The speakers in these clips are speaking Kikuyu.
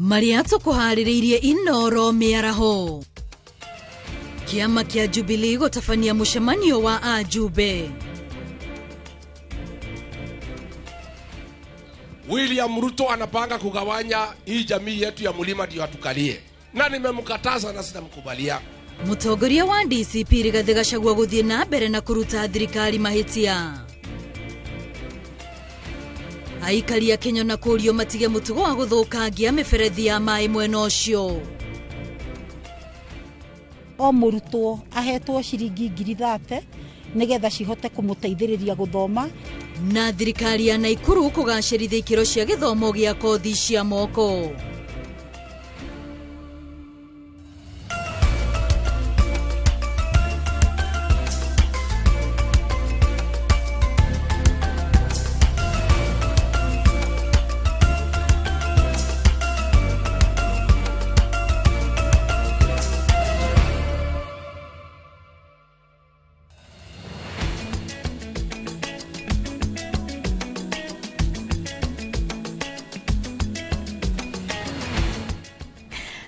Marĩa tũkũharĩrĩirie Inoro mĩaraho. Kĩama kĩa Jubilee gũtabania mũcemanio wa ajumbe. William Ruto anapanga kugawanya hii jamii yetu ya mlima ndio atukalie, na nimemkataza na sitamkubalia. Mũtongoria wa DCP Rigathĩ Gachagua gũthiĩ na mbere na kũruta thirikari mahĩtia. Aikari a Kenya na kũrio matige mũtugo wa gũthũkangia mĩberethi ya maĩ mwena ũcio. O mũrutwo ahetwo ciringi 30,000 nĩgetha cihote kũmũteithĩrĩria gũthoma. Na thirikari ya Naikuru kũgacĩrithia ikĩro cia gĩthomo gĩa kothi cia moko.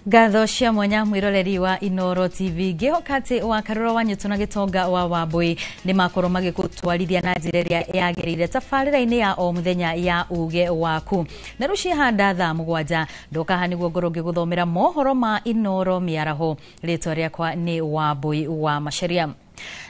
Ngatho cia mwanya mwiroreri wa Inoro TV ngihoka ati wa Karura wa Nyutu na Gitonga wa Wambui ni makorwo magigutwarithia na njira ĩrĩa yagĩrĩire tabarĩra-inĩ ya o mũthenya ya uge waku. Na rĩu ciahanda thaa 7 ndoka haha nĩguo ngorwo ngĩgũthomera mohoro ma Inoro mĩaraho. Rĩtwa rĩakwa nĩ Wambui wa Macharia.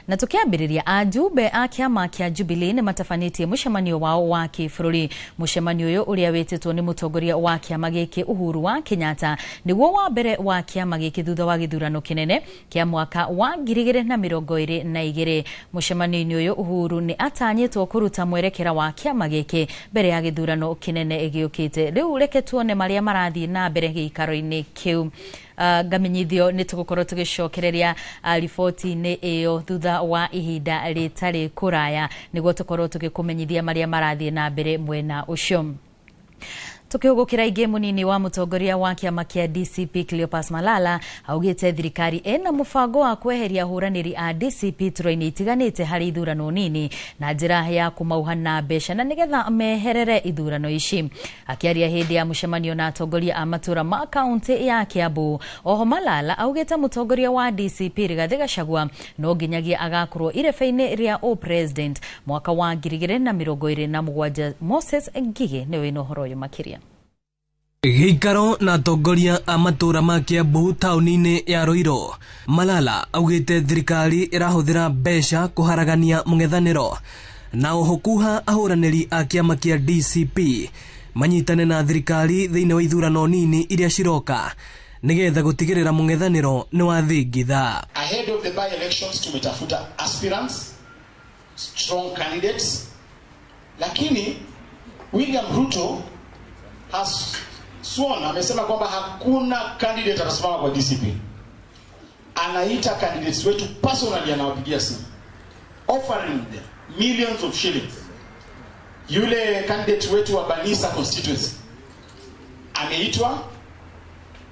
Na tukiambĩrĩria, ajumbe a kĩama kĩa Jubilee nĩ matabanĩtie mũcemanio wao wa kĩbũrũri. Mũcemanio ũyũ ũrĩa wĩtĩtwo nĩ mũtongoria wa kĩama gĩkĩ Uhuru wa Kenyatta nĩguo wa mbere wa kĩama gĩkĩ thutha wa gĩthurano kĩnene kĩa mwaka wa 2022. Mũcemanio-inĩ ũyũ Uhuru nĩ atanyĩtwo kũruta mwerekera wa kĩama gĩkĩ mbere ya gĩthurano kĩnene gĩũkĩte. Rĩu reke tuone marĩa marathiĩ na mbere gĩikaro-inĩ kĩu. Ngamenyithio nĩ tũgũkorwo tũgĩcokereria riboti-inĩ ĩyo thutha wa ihinda rĩtarĩ kũraya nĩguo tũkorwo tũgĩkũmenyithia marĩa marathiĩ na mbere mwena ũcio. Tukihugukira ingi, munini wa mutongoria wa kiama kia DCP Cleopas Malala augite thirikari ena mubango wa kweheria ahuraniri a DCP iturwa-inĩ itiganĩte harĩ ithurano nini na njĩra ya kũmauha na mbeca na nigetha meherere ithurano ici. Akiaria hĩndĩ ya mũcemanio na atongoria a matura ma kaunti ya Kiambu, oho Malala augite mutongoria wa DCP Rigathĩ Gachagua no nginyagia agakorwo irebe-inĩ rĩa o-president mwaka wa 2027. Moses Ngigĩ nĩwe wĩna ũhoro ũyũ makĩria. Gĩikaro na atongoria a matũra ma Kiambu taũni-inĩ ya Ruiru, Malala augĩte thirikari ĩrahũthĩra mbeca kũharagania mũng'ethanĩro na oho kuha ahũranĩri a kĩama kĩa DCP manyitane na thirikari thĩinĩ wa ithurano nini iria ciroka nĩgetha gũtigĩrĩra mũng'ethanĩro nĩ wathingitha. Ahead of the by-elections tumetafuta aspirants, strong candidates, lakini William Ruto has sworn, amesema kwamba hakuna candidate atasimama kwa DCP. Anaita candidates wetu personally, anawapigia simu, offering them millions of shillings. Yule candidate wetu wa Banisa constituency ameitwa,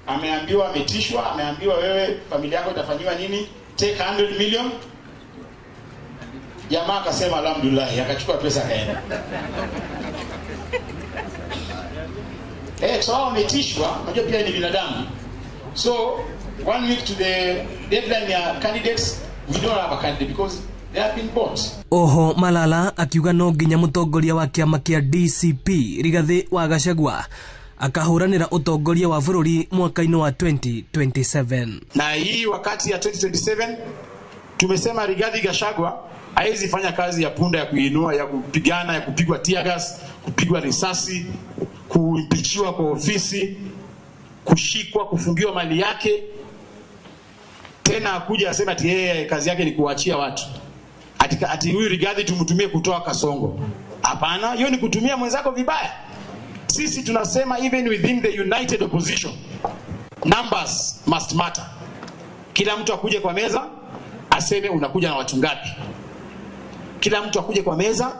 ameambiwa, ametishwa, ameambiwa wewe familia yako itafanyiwa nini, take 100 million. Jamaa akasema alhamdulillah, akachukua pesa akaenda. So wametishwa, unajua pia ni binadamu. So 1 week to the deadline ya candidates, we don't have a candidate because they have been bought. Oho Malala akiuga no nginya mũtongoria wa kĩama kĩa DCP Rigathĩ wa Gachagua akahũranĩra ũtongoria wa bũrũri mwaka-inĩ wa 2027. Na hii wakati ya 2027 tumesema Rigathi Gachagua haizi fanya kazi ya punda ya kuinua, ya kupigana, ya kupigwa tear gas, kupigwa risasi, kuimpichiwa kwa ofisi, kushikwa, kufungiwa mali yake. Tena akuja asema ati yeye kazi yake ni kuachia watu. Ati huyu Rigathi tumtumie kutoa Kasongo. Hapana, hiyo ni kutumia mwenzako vibaya. Sisi tunasema even within the united opposition, numbers must matter. Kila mtu akuje kwa meza aseme unakuja na watu ngapi. Kila mtu akuje kwa meza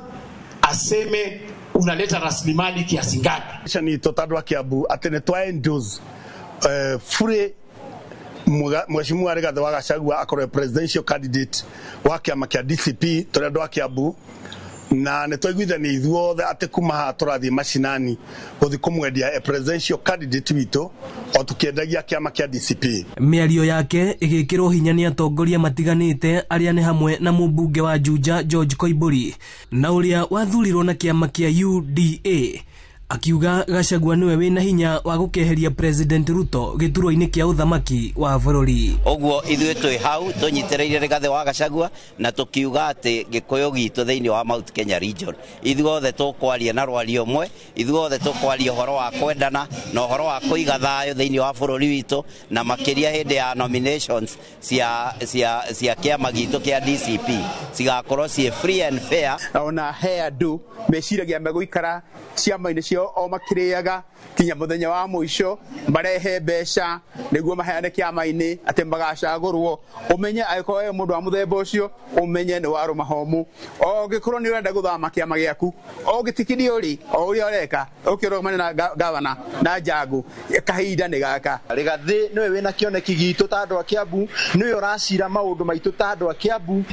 aseme unaleta rasilimali kiasi ngapi. Ni totadwa Kiambu ati ni twa endorse fure Mheshimiwa Rigathi wa Gachagua akorwe presidential candidate wa kiama kia DCP turi andu a Kiambu, Na nĩ twaiguithania ithuothe atĩ kuma haha tũrathiĩ macinani gũthiĩ kũmwendia a presidential candidate witũ o tũkĩendagia kĩama kĩa DCP. Mĩario yake ĩgĩkĩrwo hinya nĩ atongoria matiganĩte arĩa nĩ hamwe na mũmbunge wa Juja George Koimbũri na ũrĩa wathurirwo na kĩama kĩa UDA, akiuga Gachagua nĩwe wĩna hinya wa gũkeheria President Ruto gĩturwa-inĩ kĩa ũthamaki wa bũrũri. Ũguo ithuĩ twĩ hau tũnyitĩrĩire Rigathĩ wa Gachagua na tũkiuga atĩ Gĩkũyũ gitũ thĩinĩ wa Mount Kenya region ithuothe tũkwaria na rwario ũmwe, ithuothe tũkwaria ũhoro wa kwendana na ũhoro wa kũiga thayũ thĩinĩ wa bũrũri witũ, na makĩria hĩndĩ ya nominations cia kĩama gitũ kĩa DCP cigakorwo ciĩ free and fair. Ona he andũ meciragia megũikara ciama-inĩ ciao o makĩrĩaga kinya mũthenya wa mũico, marehe mbeca nĩguo maheane kĩama-inĩ atĩ magacagũrwo. Ũmenye angĩkorwo wĩ mũndũ wa mũthemba ũcio, ũmenye nĩ warũma homu. O ũngĩkorwo nĩ ũrenda gũthama kĩama gĩaku, o ũgĩtikirio rĩ, o ũrĩa ũreka, ũkĩrũgamane na gavana na Njangu, kahinda nĩ gaka. Rigathĩ nĩwe wĩna kĩoneki gitũ ta andũ a Kiambu, nĩwe ũracira maũndũ maitũ ta andũ a Kiambu.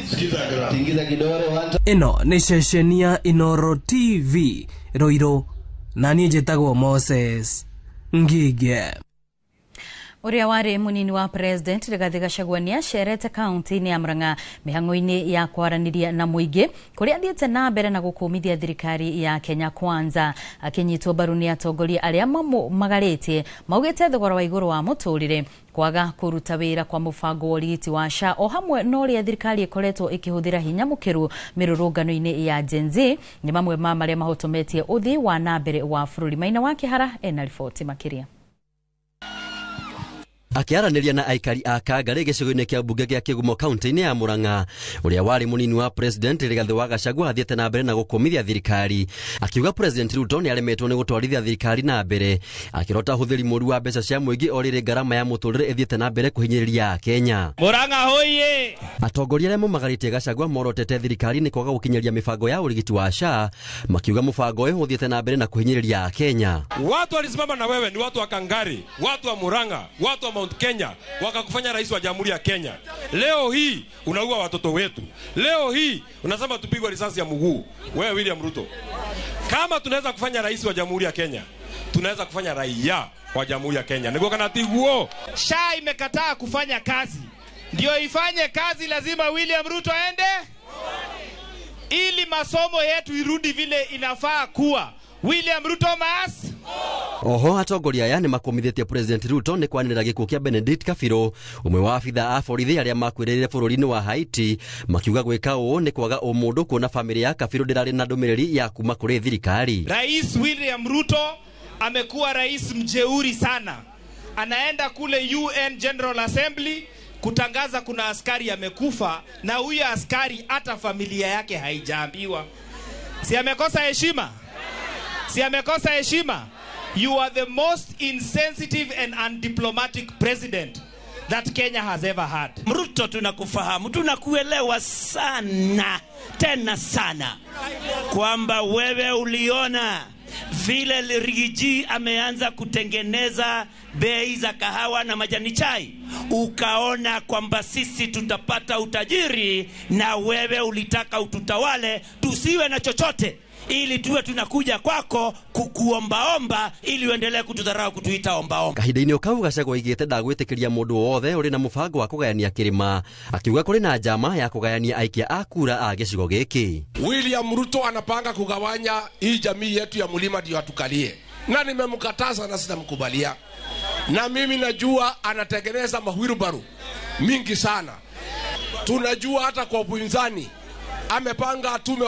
Ĩno nĩ ceceni ya Inooro TV Ruiru, na niĩ njĩtagwo Moses Ngige. Ũrĩa warĩ mũnini wa President Rigathĩ Gachagua nĩacerete kaunti-inĩ ya Murang'a mĩhang'o-inĩ ya kwaranĩria na mũingĩ kũrĩa athiĩte na mbere na gũkũmithia thirikari ya Kenya Kwanza. Akĩnyitwo mbaru nĩ atongoria arĩa mamũmagarĩtie maugĩte thogora wa igũrũ wa mũtũrĩre, kwaga kũruta wĩra kwa mũbango wa ũrigiti wa SHA o hamwe na ũrĩa thirikari ĩkoretwo ĩkĩhũthĩra hinya mũkĩru mĩrũrũngano-inĩ ya Gen Z nĩ mamwe ma marĩa mahotometie ũthii wa na mbere wa bũrũri. Maina wa Kĩhara ena riboti makĩria. Akĩaranĩria na aikari a Kangarĩ gĩcigo-inĩ kĩa mbunge gĩa Kĩgumo kaunti-inĩ ya Murang'a, ũrĩa warĩ mũnini wa President Rigathĩ wa Gachagua athiĩte na mbere na gũkũmithia thirikari, akiuga President Ruto nĩ aremetwo nĩ gũtwarithia thirikari na mbere, akĩrota ũhũthĩri mũru wa mbeca cia mũingĩ o rĩrĩ ngarama ya mũtũrĩre ĩthiĩte na mbere kũhinyĩrĩria Kenya. Murang'a hoye! Atongoria arĩa momagarĩtie Gachagua morotete thirikari nĩ kwaga gũkinyaria mĩbango ya ũrigiti wa SHA, makiuga mũbango ũyũ ũthiĩte na mbere na kũhinyĩrĩria Kenya. Watu walisimama na wewe ni watu wa Kangari, watu wa Murang'a, watu wa Mount Kenya, wakakufanya rais wa Jamhuri ya Kenya. Leo hii unaua watoto wetu. Leo hii unasema tupigwe risasi ya mguu. Wewe William Ruto, kama tunaweza kufanya rais wa Jamhuri ya Kenya, tunaweza kufanya raia wa Jamhuri ya Kenya. Niko kana tiguo. SHA imekataa kufanya kazi. Ndio ifanye kazi lazima William Ruto aende ili masomo yetu irudi vile inafaa kuwa. William Ruto mas Oho atongoria aya nĩ makũmithĩtie President Ruto nĩ kwanĩrĩra gĩkuũ kĩa Benedict Kabirũ, ũmwe wa abitha a borithi arĩa makuĩrĩire bũrũri-inĩ wa Haiti, makiuga gwĩka ũũ nĩ kwaga ũmũndũ kuona famĩlĩ ya Kabirũ ndĩrarĩ na ndũmĩrĩri ya kuma kũrĩ thirikari. Rais William Ruto amekuwa rais mjeuri sana. Anaenda kule UN General Assembly kutangaza kuna askari amekufa, na huyo askari hata familia yake haijaambiwa. Si amekosa heshima? Si amekosa heshima? You are the most insensitive and undiplomatic president that Kenya has ever had. Ruto, tunakufahamu, tunakuelewa sana, tena sana, kwamba wewe uliona vile Rigiji ameanza kutengeneza bei za kahawa na majani chai, ukaona kwamba sisi tutapata utajiri, na wewe ulitaka ututawale tusiwe na chochote ili tuwe tunakuja kwako kukuombaomba ili uendelee kutudharau, kutuita ombaomba. Kahinda-inĩ kau Gachagua oigĩte ndagwĩtĩkĩria mũndũ wothe ũrĩ na mũbango wa kũgayania kĩrĩma, akiuga kũrĩ na njama ya kũgayania aikia a kura a gĩcigo gĩkĩ. William Ruto anapanga kugawanya hii jamii yetu ya mlima ndio atukalie, na nimemkataza na sitamkubalia. Na mimi najua anatengeneza mahwirubaru mingi sana. Tunajua hata kwa upinzani amepanga atume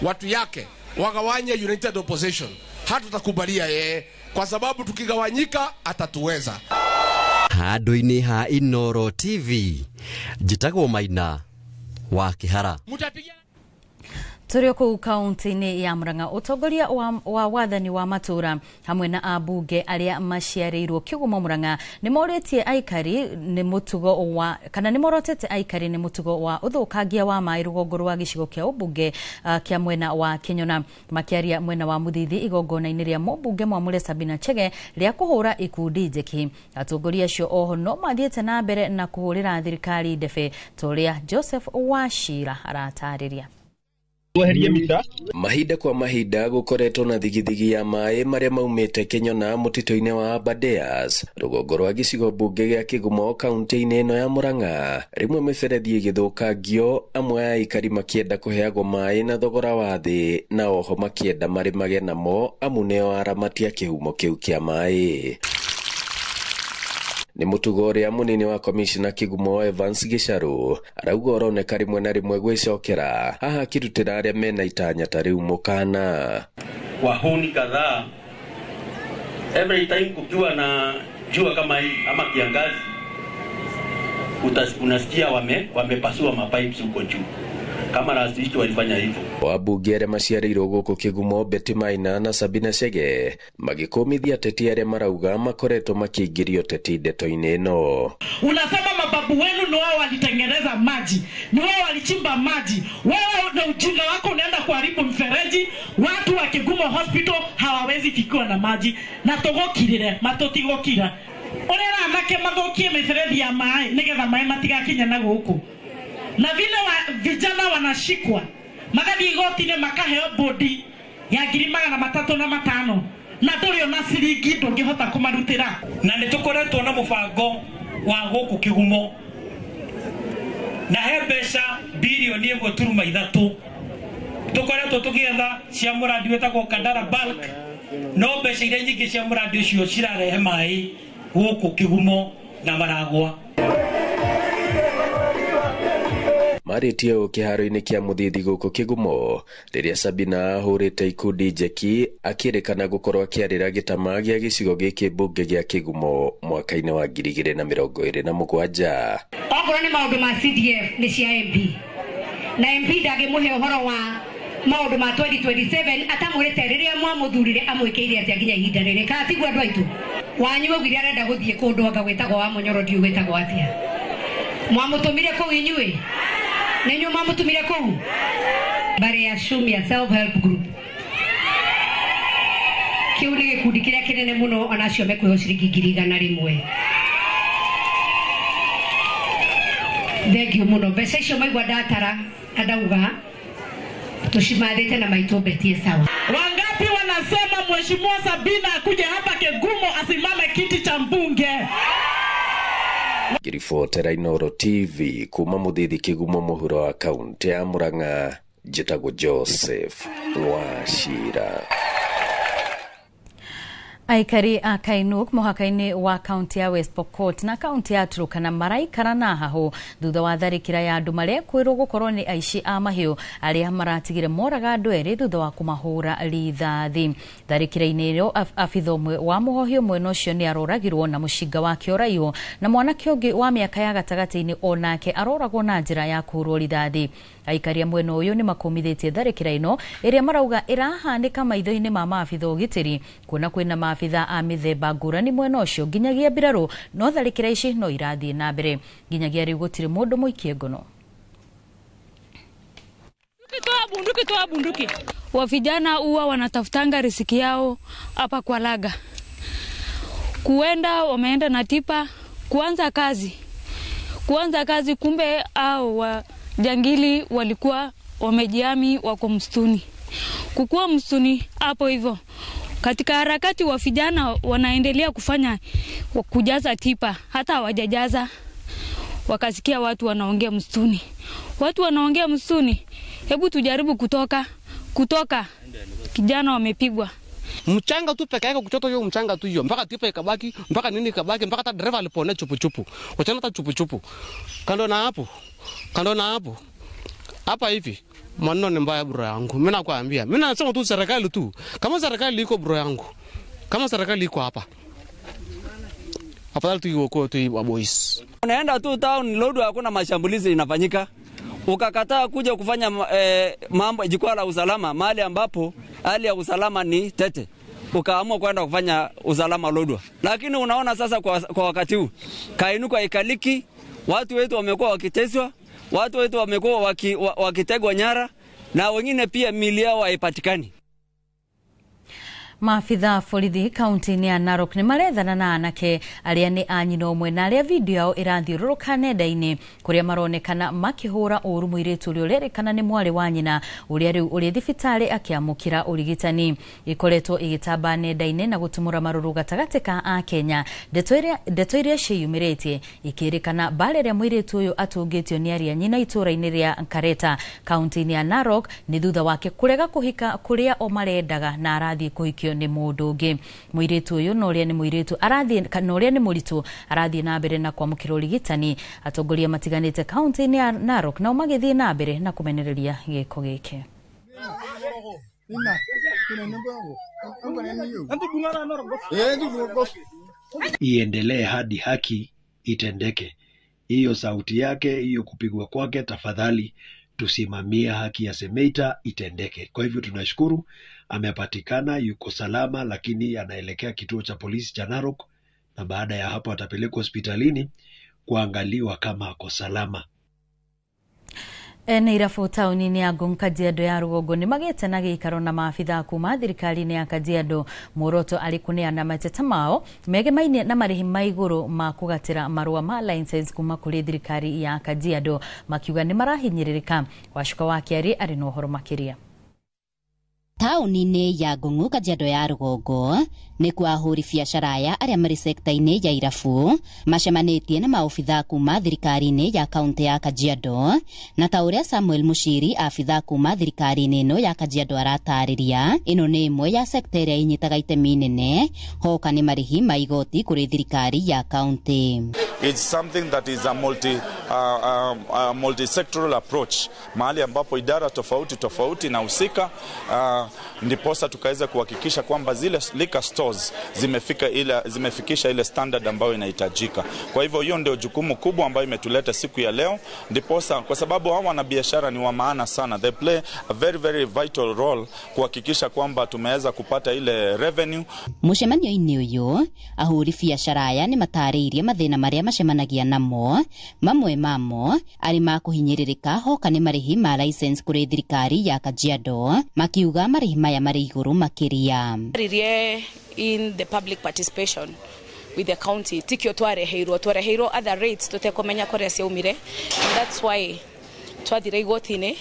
watu yake wagawanye United Opposition. Hatutakubalia yeye, kwa sababu tukigawanyika atatuweza. Handũ-inĩ ha Inooro TV, njĩtagwo Maina wa Kĩhara. Tũrĩ kũu kaunti-inĩ ya Murang'a, ũtongoria wa wathani wa matũra hamwe na ambunge arĩa maciarĩirwo Kĩgumo Murang'a nĩ morĩtie aikari nĩ mũtugo wa kana nĩ morotete aikari nĩ mũtugo wa ũthũkangia wa maĩ rũgongo rwa gĩcigo kĩa ũmbunge kĩa mwena wa Kĩnyona. Makĩaria mwena wa Mũthithi igongona-inĩ rĩa mũmbunge Mwamũre Sabina Chege rĩa kũhũra ikundi njeki, atongoria acio oho no mathiĩte na mbere na kũhũrĩra thirikari ndebe ta ũrĩa Joseph Wachira aratarĩria. Weherie mita. Mahinda kwa mahinda gukoretwo na thigithigi ya maĩ marĩa maumĩte Kenyona mũtitũ-inĩ wa Aberdares, rũgongo rwa gĩcigo mbunge gĩa Kĩgumo kaunti-inĩ ĩno ya Murang'a. Rĩmwe mĩberethi ĩgĩthũkangio, amwe a aikari makĩenda kũheagwo maĩ na thogora wa thĩ, na oho makĩenda marĩmage namo amu nĩo aramati a kĩhumo kĩu kĩa maĩ. Nĩ mũtugo ũrĩa mũnini wa komishona Kĩgumo Evans Gĩcarũ arauga ũroneka rĩmwe na rĩmwe gwĩcokera, haha akĩrutĩra arĩa mena itanya ta rĩu mũkana. Wahuni kadhaa every time kukiwa na jua kama hii ama kiangazi, unasikia wamepasua mapipes huko juu. Kama last week walifanya hivyo. Wabunge arĩa maciarĩirwo gũkũ Kĩgumo Betty Maina na Sabina Chege magĩkũmithia ateti arĩa marauga makoretwo makĩingĩria ũteti ndeto-inĩ ĩno. Unasema mababu wenu ni wao walitengeneza maji, ni wao walichimba maji. Wewe na ujinga wako unaenda kuharibu mfereji. Watu wa Kigumo Hospital hawawezi fikiwa na maji. Na togokirire matotigokira. Orera anake mathokie mifereji ya maĩ nigetha maĩ matigakinye na gũkũ. Na vile vijana wanashikwa magathiĩ igoti-inĩ makaheo bodi ya 305 na ndũrĩ ona ciringi ndũngĩhota kũmarutĩra. Na nĩ tũkoretwo na mũbango wa gũkũ Kĩgumo na he mbeca bilioni 1.3 tũkoretwo tũgĩetha cia mũrandi wĩtagwo Kandara Bulk, no mbeca iria nyingĩ cia mũrandi ũcio cirarehe maĩ gũkũ Kĩgumo na Maragwa. Marĩtie ũũ kĩharo-inĩ kĩa Mũthithi gũkũ Kĩgumo rĩrĩa Sabina ahũrĩte ikundi njeki akĩrĩkana gũkorwo akĩarĩra gĩtama gĩa gĩcigo gĩkĩ mbunge gĩa Kĩgumo mwaka-inĩ wa 2027. Okorwo nĩ maũndũ ma CDF nĩ cia MP, na MP ndangĩmũhe ũhoro wa maũndũ ma 2027 atamwĩrĩte rĩrĩa mwamũthurire amwĩkĩire atĩa nginya ihinda rĩrĩ. Kana tiguo andũ aitũ? Wanyu augire arenda gũthiĩ kũndũ anga gwĩtagwo wa Mũnyoro, ndiũĩ gwĩtagwo atĩa. Mwamũtũmire kũu inyuĩ? Nenyu mamutumire kũu bare ya Shumia Self Help Group. Kĩu nĩ gĩkundi kĩrĩa kĩnene mũno, onacio mekũheo ciringi 100,000. Thank you mũno. Mbeca icio maigua ndatara na ndauga tũcimathĩte na maitũ betie sawa. Wangapi wanasema Mheshimiwa Sabina akuje hapa Kigumo asimame kiti cha mbunge? Ngiribotera Inooro TV kuma Mũthithi Kĩgumo mũhuro wa kaunti ya Murang'a, njĩtagwo Joseph Wachira. Aikari a Kainuk mũhaka-inĩ wa kaunti ya West Pokot na kaunti ya Turkana maraikara na hahũ thutha wa tharĩkĩra ya andũ marekwĩrwo gũkorwo nĩ aici a mahiũ arĩa maratigire moraga andũ erĩ thutha wa kũmahũra rithathi. Tharĩkĩra-inĩ ĩyo abitha ũmwe wa mũhohi mwena ũcio nĩ aroragirwo na mũcinga wake ũraiywo, na mwanake ũngĩ wa mĩaka ya gatagatĩ-inĩ onake aroragwo na njĩra ya kũhũrwo rithathi. Aikari a mwena ũyũ nĩ makũmithĩtie tharĩkĩra ĩno ĩrĩa marauga ĩrahanĩka maitho-inĩ ma maabitha ũgitĩri, kuona kwĩna maabitha a mĩthemba ngũrani mwena ũcio nginyagia mbirarũ, no tharĩkĩra ici no irathiĩ na mbere. Nginyagia rĩu gũtirĩ mũndũ mũikie ngono. Toa bunduki, toa bunduki. Wa vijana huwa wanatafutanga riziki yao hapa kwa Laga. Kuenda wameenda na tipa kuanza kazi. Kuanza kazi, kumbe hao wajangili walikuwa wamejiami wako msituni. Kukua msituni hapo hivyo. Katika harakati wa vijana wanaendelea kufanya kujaza tipa, hata hawajajaza wakasikia watu wanaongea msituni. Watu wanaongea msituni, hebu tujaribu kutoka. Kijana wamepigwa. Mchanga tu peke yake, kuchota hiyo mchanga tu hiyo mpaka tipa ikabaki, mpaka nini ikabaki, mpaka hata dereva alipona chupu chupu. Wachana hata chupu chupu. Kando na hapo. Hapa hivi maneno ni mbaya bro yangu. Mimi nakwambia. Mimi nasema tu serikali tu. Kama serikali iko bro yangu. Kama serikali iko hapa. Afadhali tu iokoe tu wa boys. Unaenda tu town load, hakuna mashambulizi inafanyika. Ukakataa kuja kufanya mambo jukwaa la usalama mahali ambapo hali ya usalama ni tete. Ukaamua kwenda kufanya usalama Lodwar. Lakini unaona sasa kwa wakati huu Kainuka ikaliki, watu wetu wamekuwa wakiteswa, watu wetu wamekuwa wakitegwa nyara, na wengine pia mili yao haipatikani. Maabitha borithi kaunti-inĩ ya Narok nĩ marethana na anake arĩa nĩ a nyina ũmwe na arĩa video yao ĩrathiũrũrũka nenda-inĩ kũrĩa maronekana makĩhũra ũru mũirĩtu ũrĩa ũrerĩkana nĩ mwarĩ wa nyina ũrĩa rĩu ũrĩ thibitarĩ akĩamũkĩra ũrigitani. Ĩkoretwo ĩgĩtamba nenda-inĩ na gũtumũra marũrũ gatagatĩ ka Akenya. Ndeto iria ciĩyumĩrĩtie ikĩrĩkana mbara ĩrĩa mũirĩtu ũyũ atũngĩtio nĩ arĩa nyina itũũra-inĩ rĩa Kareta kaunti-inĩ ya Narok nĩ thutha wake kũrega kũhika kũrĩa o marendaga na arathiĩ kũhikio nĩ mũndũ ũngĩ. Mũirĩtu ũyũ na ũrĩa nĩ mũirĩtu arathiĩ na ũrĩa nĩ mũritũ arathiĩ na mbere na kwamũkĩra ũrigitani. Atongoria matiganĩte kaunti-inĩ ya Narok nao magĩthiĩ na mbere na kũmenereria gĩko gĩkĩ. Iendelee hadi haki itendeke. Hiyo sauti yake, hiyo kupigwa kwake, tafadhali tusimamie haki ya Semeita itendeke. Kwa hivyo tunashukuru amepatikana, yuko salama, lakini anaelekea kituo cha polisi cha Narok, na baada ya hapo atapelekwa hospitalini kuangaliwa kama ako salama. Ene irabu taũni-inĩ ya Ngong Kajiado ya rũgongo nĩ magĩte na gĩikaro na maabitha kuma thirikari-inĩ ya Kajiado. Muoroto arĩ kũneana mateta mao megemainie na marĩhi ma igũrũ ma kũgatĩra marũa ma license kuma kũrĩ thirikari ya Kajiado, makiuga nĩ marahinyĩrĩrĩka. Wacuka wa Kĩarĩ arĩ na ũhoro makĩria. Taũni-inĩ ya Ngong'u Kajiado ya rũgongo nĩkuo ahũri biacara aya arĩa marĩ sekta-inĩ ya irabu macemanĩtie na maobitha kuma thirikari-inĩ ya kaunti ya Kajiado, na ta ũrĩa Samuel Mushiri abitha kuma thirikari-inĩ ĩno ya Kajiado aratarĩria, ĩno nĩ ĩmwe ya sekta ĩrĩa ĩnyitaga itemi inene hoka nĩ marĩhi ma igoti kũrĩ thirikari ya kaunti. It's something that is a multi-sectoral approach, mahali ambapo idara tofauti tofauti inahusika, ndiposa tukaweza kuhakikisha kwamba zile liquor stores zimefikisha ile standard ambayo inahitajika. Kwa hivyo hiyo ndio jukumu kubwa ambayo imetuleta siku ya leo, ndiposa kwa sababu hawa wanabiashara ni wa maana sana. They play a very very vital role kuhakikisha kwamba tumeweza kupata ile revenue. Mucemanio-inĩ ũyũ ahũri biacara aya nĩ matarĩirie mathĩna marĩa macemanagia namo, mamwe mamo arĩ ma kũhinyĩrĩrĩka hoka nĩ marĩhi ma license kũrĩ thirikari ya Kajiado, makiuga marĩhi maya marĩ igũrũ makĩria. In the public participation with the county tikio twareheirwo other rates tutekomenya kuria ciaumire, and that's why twathire igoti-inĩ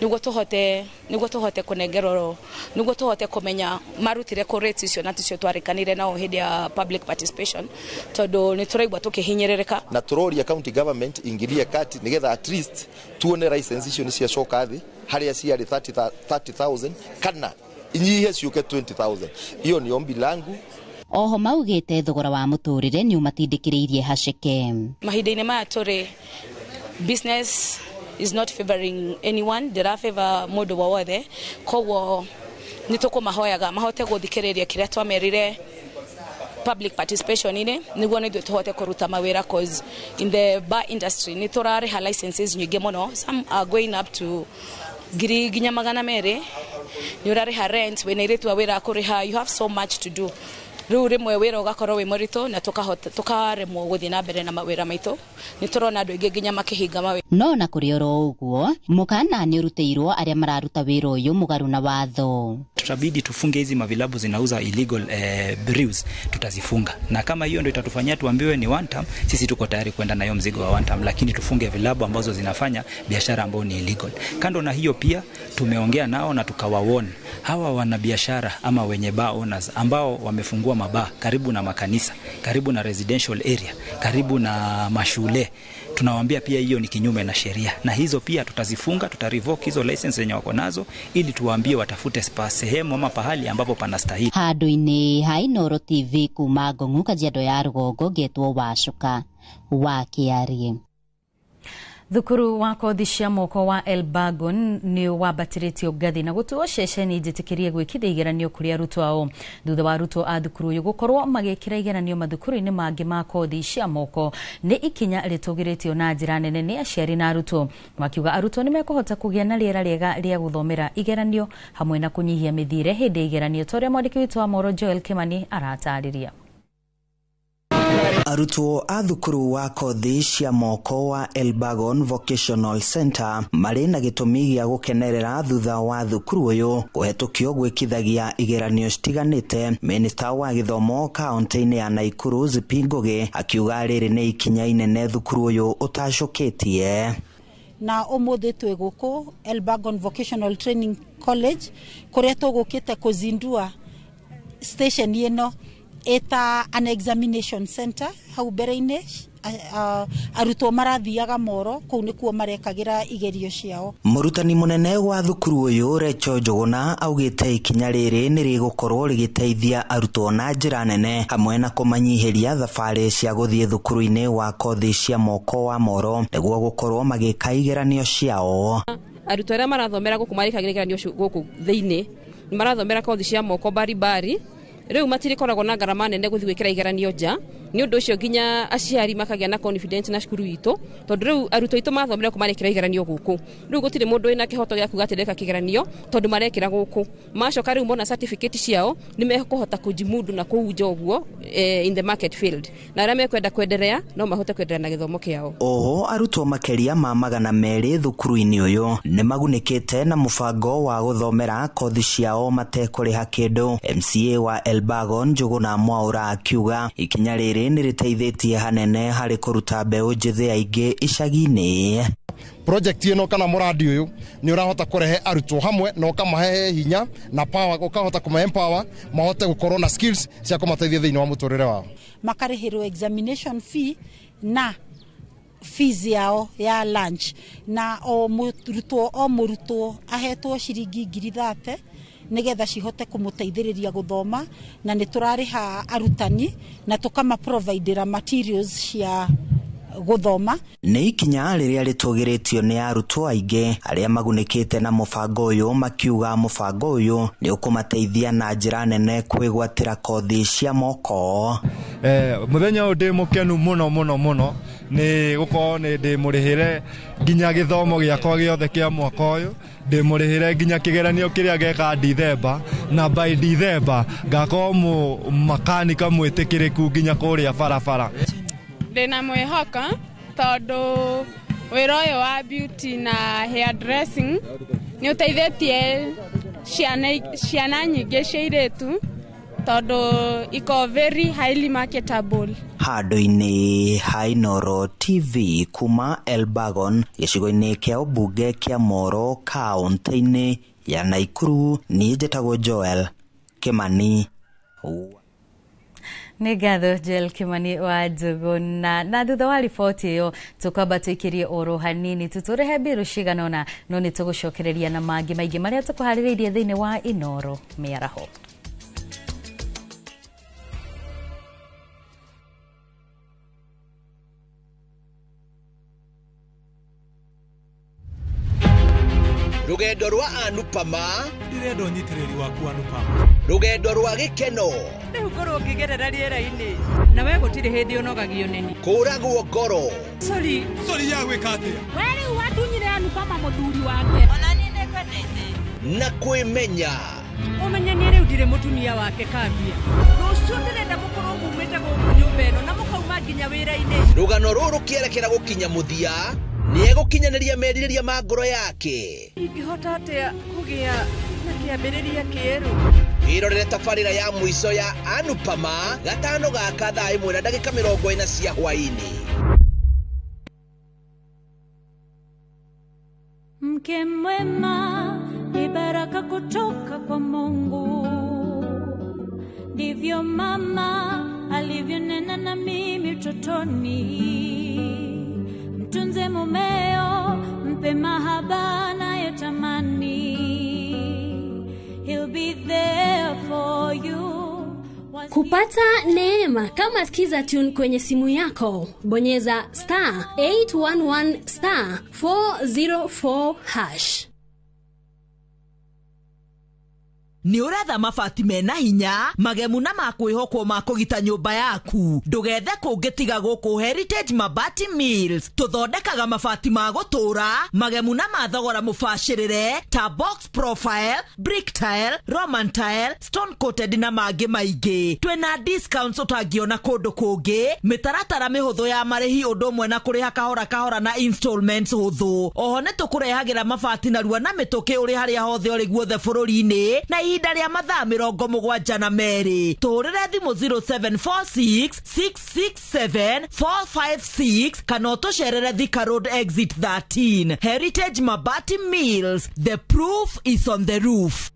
niguo tuhote kunengerwo, niguo tuhote kumenya marutire ku rates icio na ticio twarikanire nao hindi ya public participation, tondu ni turaigua tukihinyĩrĩrĩka. Na turoria county government ingilie kati nigetha at least tuone license icio ni ciacoka thi haria ciarĩ 30,000 kana inyihe ciuke 20,000. Iyo ni ombi langu. Oho maugĩte thogora wa mũtũrĩre nĩ ũmatindĩkĩrĩirie haceke. Mahinda-inĩ maya tũrĩ, business is not favoring anyone, ndĩra favor mũndũ wothe, koguo nĩ tũkũmahoyaga mahote gũthikĩrĩria kĩrĩa twamerire public participation inĩ nĩguo nĩithuĩ tũhote kũruta mawĩra, cause in the bar industry nĩ tũrarĩha licenses nyingĩ mũno, some are going up to 200,000. Nĩ ũrarĩha rent, wĩna airĩtu a wĩra a kũrĩha, you have so much to do. Rĩu rĩmwe wĩra ũgakorwo wĩ mũritũ na tũkaremwo gũthiĩ na mbere na mawĩra maitũ. Nĩ tũrona andũ aingĩ nginya makĩhinga mawĩra. No na kũrĩ oro ũguo, mũkana nĩ ũrutĩirwo arĩa mararuta wĩra ũyũ mũgarũ na watho. Tutabidi tufunge hizi mavilabu zinauza illegal brews, tutazifunga. Na kama hiyo ndio itatufanyia tuambiwe ni one term, sisi tuko tayari kwenda na hiyo mzigo wa one term, lakini tufunge vilabu ambazo zinafanya biashara ambayo ni illegal. Kando na hiyo pia tumeongea nao na tukawawarn hawa wanabiashara ama wenye bar owners ambao wamefungua mabaa karibu na makanisa, karibu na residential area, karibu na mashule. Tunawaambia pia hiyo ni kinyume na sheria, na hizo pia tutazifunga, tutarevoke hizo license zenye wako nazo ili tuwaambie watafute sehemu ama pahali ambapo panastahili. Handũ-inĩ ha Inooro TV kuma Ngong'u Kajiado ya rũgongo ngetwo Wacuka wa Kĩarĩ. Thukuru wa kothi cia moko wa Elbagon nĩ wambatĩrĩtio ngathĩ na gũtuo ceceni njĩtĩkĩrie gwĩkithia igeranio kũrĩ arutwo ao, thutha wa arutwo a thukuru ũyũ gũkorwo magĩkĩra igeranio mathukuru-inĩ mangĩ ma kothi cia moko. Nĩ ikinya rĩtũgĩrĩtio na njĩra nene nĩ aciari na arutwo, makiuga arutwo nĩ mekũhota kũgĩa na rĩera rĩega rĩa gũthomera igeranio hamwe na kũnyihia mĩthiĩre hĩndĩ ya igeranio, ta ũrĩa mwandĩki witũ wa Moro Joel Kimani aratarĩria. Arutwo a thukuru wa kothi cia moko wa Elbagon Vocational Center marĩ na gĩtũmi gĩa gũkenerera thutha wa thukuru ũyũ kũhetũkio gwĩkithagia igeranio citiganĩte. Minista wa gĩthomo kaunti-inĩ ya Naikuru Zipi Ngugi akiuga rĩrĩ nĩ ikinya inene thukuru ũyũ ũtacũkĩtie. Na ũmũthĩ twĩ gũkũ Elbagon Vocational Training College kũrĩa tũgũkĩte kũzindua station ĩno ĩta an examination center. Hau mbere-inĩ arutwo marathiaga Moro, kũu nĩkuo marekagĩra igerio ciao. Mũrutani mũnene wa thukuru ũyũ Recho Njũgũna augĩte ikinya rĩrĩ nĩ rĩgũkorwo rĩgĩteithia arutwo na njĩra nene hamwe na kũmanyihĩria thabarĩ cia gũthiĩ thukuru-inĩ wa kothi cia moko wa Moro nĩguo gũkorwo magĩka igeranio ciao. Arutwo arĩa marathomera gũkũ marĩkagĩra igeranio gũkũ thĩinĩ nĩ marathomera kothi cia moko baribari, rĩu matirikoragwo na ngarama nene gũthiĩ gwĩkĩra igeranio nja. Nĩ ũndũ ũcio nginya aciari makagĩa na confidence na cukuru itũ, tondũ rĩu arutwo aitũ mathomera kũ marekĩra igeranio gũkũ. Rĩu gũtirĩ mũndũ wĩna kĩhoto gĩa kuga atĩ ndeka kĩgeranio tondũ marekĩra gũkũ. Macoka rĩu mona certificate ciao nĩ mekũhota kũjimudu na kũu nja ũguo in the market field, na arĩa mekwenda kwenderea no mahote kwenderea na gĩthomo kĩao. Oho arutwo makĩria ma 200 thukuru-inĩ ũyũ nĩ magunĩkĩte na mũbango wa gũthomera kothi ciao matekũrĩha kĩndũ. MCA wa Elbagon Njũgũna Mwaũra akiuga ikinya rĩrĩ nĩ rĩteithĩtie hanene harĩ kũruta mbeũ njĩthĩ aingĩ icagi-inĩ. Project ĩno kana mũradi ũyũ nĩ ũrahota kũrehe arutwo hamwe na ũkamahe hinya na power, ũkahota kũma empower mahote gũkorwo na skills cia kũmateithia thĩinĩ wa mũtũrĩre wao. Makarĩhĩrwo examination fee na fees yao ya lunch, na o mũrutwo ahetwo ciringi 30,000 nigetha cihote kũmũteithĩrĩria gũthoma, na nĩ tũrarĩha arutani na tũkama providera materials cia gũthoma. Nĩ ikinya rĩrĩa rĩtũgĩrĩtio nĩ arutwo aingĩ arĩa magunĩkĩte na mũbango ũyũ, makiuga mũbango ũyũ nĩ ũkũmateithia na njĩra nene kwĩgwatĩra kothi cia moko. Mũthenya ũyũ ndĩ mũkenu mũno mũno mũno nĩ gũkorwo nĩ ndĩmũrĩhĩre nginya gĩthomo gĩakwa gĩothe kĩa mwaka ũyũ, ndĩmũrĩhĩre nginya kĩgeranio kĩrĩa geka Dithemba, na by Dithemba ngakorwo makanika mwĩtĩkĩrĩku nginya kũrĩa barabara. Ndĩna mwĩhoko tondũ wĩra ũyũ wa beauty na hair dressing nĩ ũteithĩtie ciana nyingĩ cia airĩtu tondũ iko very highly marketable. Handũ-inĩ ha Inooro TV kuma Elbagon gĩcigo-inĩ kĩa ũmbunge kĩa Moro kaũntĩ-inĩ ya Naikuru, niĩ njĩtagwo Joel Kimani. Nĩ ngatho Joel Kimani wa Njũgũna. Na thutha wa riboti ĩyo tũkwamba tũikĩrie oro hanini tũtũrehe mbirũ cigana ũna, no nĩ tũgũcokereria na mangĩ maingĩ marĩa tũkũharĩrĩirie thĩinĩ wa Inooro mĩaraho. Rugendo rwa Anupama ndirenda ũnyitĩrĩri waku Anupama, rugendo rwa gĩkeno rĩu ngorwo ngĩgerera rĩera-inĩ na we gũtirĩ hĩndĩ ũnogagio nĩni, kũragwo ngoro. Sorry sorry ya gwĩka atĩa? We rĩu watunyire Anupama mũthuri wake, ona niĩ nĩngwendete na kwĩmenya. Ũmenye niĩ rĩu ndirĩ mũtumia wake kambia. Rũciũ ndĩrenda mũkorwo mumĩte gũkũ nyũmba ĩno na mũkauma nginya wĩra-inĩ. Rũgano rũrũ rũkĩerekera gũkinya mũthia nĩegũkinyanĩria merirĩria ma ngoro yake. Ingĩhota atĩa kũgĩa na kĩambĩrĩria kĩerũ? Wĩrorere tabarĩra ya mũico ya Anupama gatano gaka thaa 1:40 cia hwaĩ-inĩ. Mke mwema ni baraka kutoka kwa Mungu, ndivyo mama alivyonena na mimi utotoni. Mtunze mumeo, mpe mahaba anayotamani, he'll be there for you. Kupata neema kama Skiza Tune kwenye simu yako, bonyeza star 811 star 404 hash. Nĩ ũretha mabati mena hinya magemu na makwĩhokwo ma kũgita nyũmba yaku? Ndũgethe kũngĩ tiga gũkũ Heritage Mabati Mills. Tũthondekaga mabati ma gũtũũra magemu na ma thogora mũbacĩrĩre ta box profile, brick tile, roman tile, stone coated na mangĩ maingĩ. Twĩna discounts ũtangĩona kũndũ kũngĩ, mĩtaratara mĩhũthũ ya marĩhi ũndũ ũmwe na kũrĩha kahora kahora na installments hũthũ. Oho nĩ tũkũrehagĩra mabati narua na mĩtũkĩ ũrĩ harĩa hothe ũrĩ guothe bũrũri-inĩ na ihinda rĩa mathaa 72. Tũhũrĩre thimũ 0746 667 456 kana ũtũcerere Thika Road exit 13. Heritage Mabati Mills, the proof is on the roof.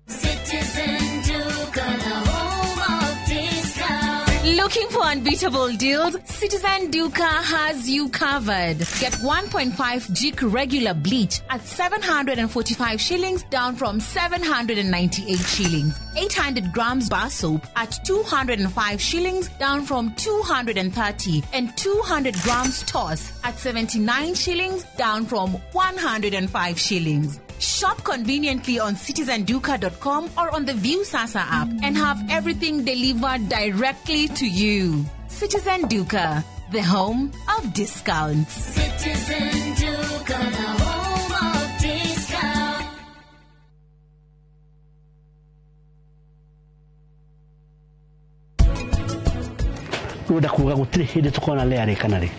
Citizen Duka, the home of discount. Looking for unbeatable deals? Citizen Duka has you covered. Get 1.5 Jik regular bleach at 745 shillings, down from 798 shillings. 800 grams bar soap at 205 shillings, down from 230. And 200 grams toss at 79 shillings, down from 105 shillings. Shop conveniently on citizenduka.com or on the View Sasa app and have everything delivered directly to you. Citizen Duka, the home of discounts. Citizen Duka, the home of discount. Rwenda kuga gũtirĩ hĩndĩ tũkona rĩarĩ kana rĩ.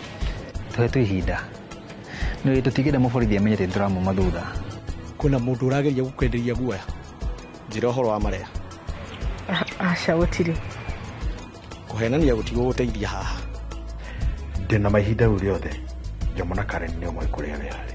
Tũhetwo ihinda. Nĩ tũtigĩre mũborithi amenye atĩ nĩtũramuma thutha. Kwĩna mũndũ ũrageria gũkwenderia guoya. Njĩra ũhoro wa marĩa. Aca gũtirĩ. Kũhenania gũtigũgũteithia haha. Ndĩna mahinda rĩu rĩothe. Jomo na Karen nĩo moĩ kũrĩa we arĩ.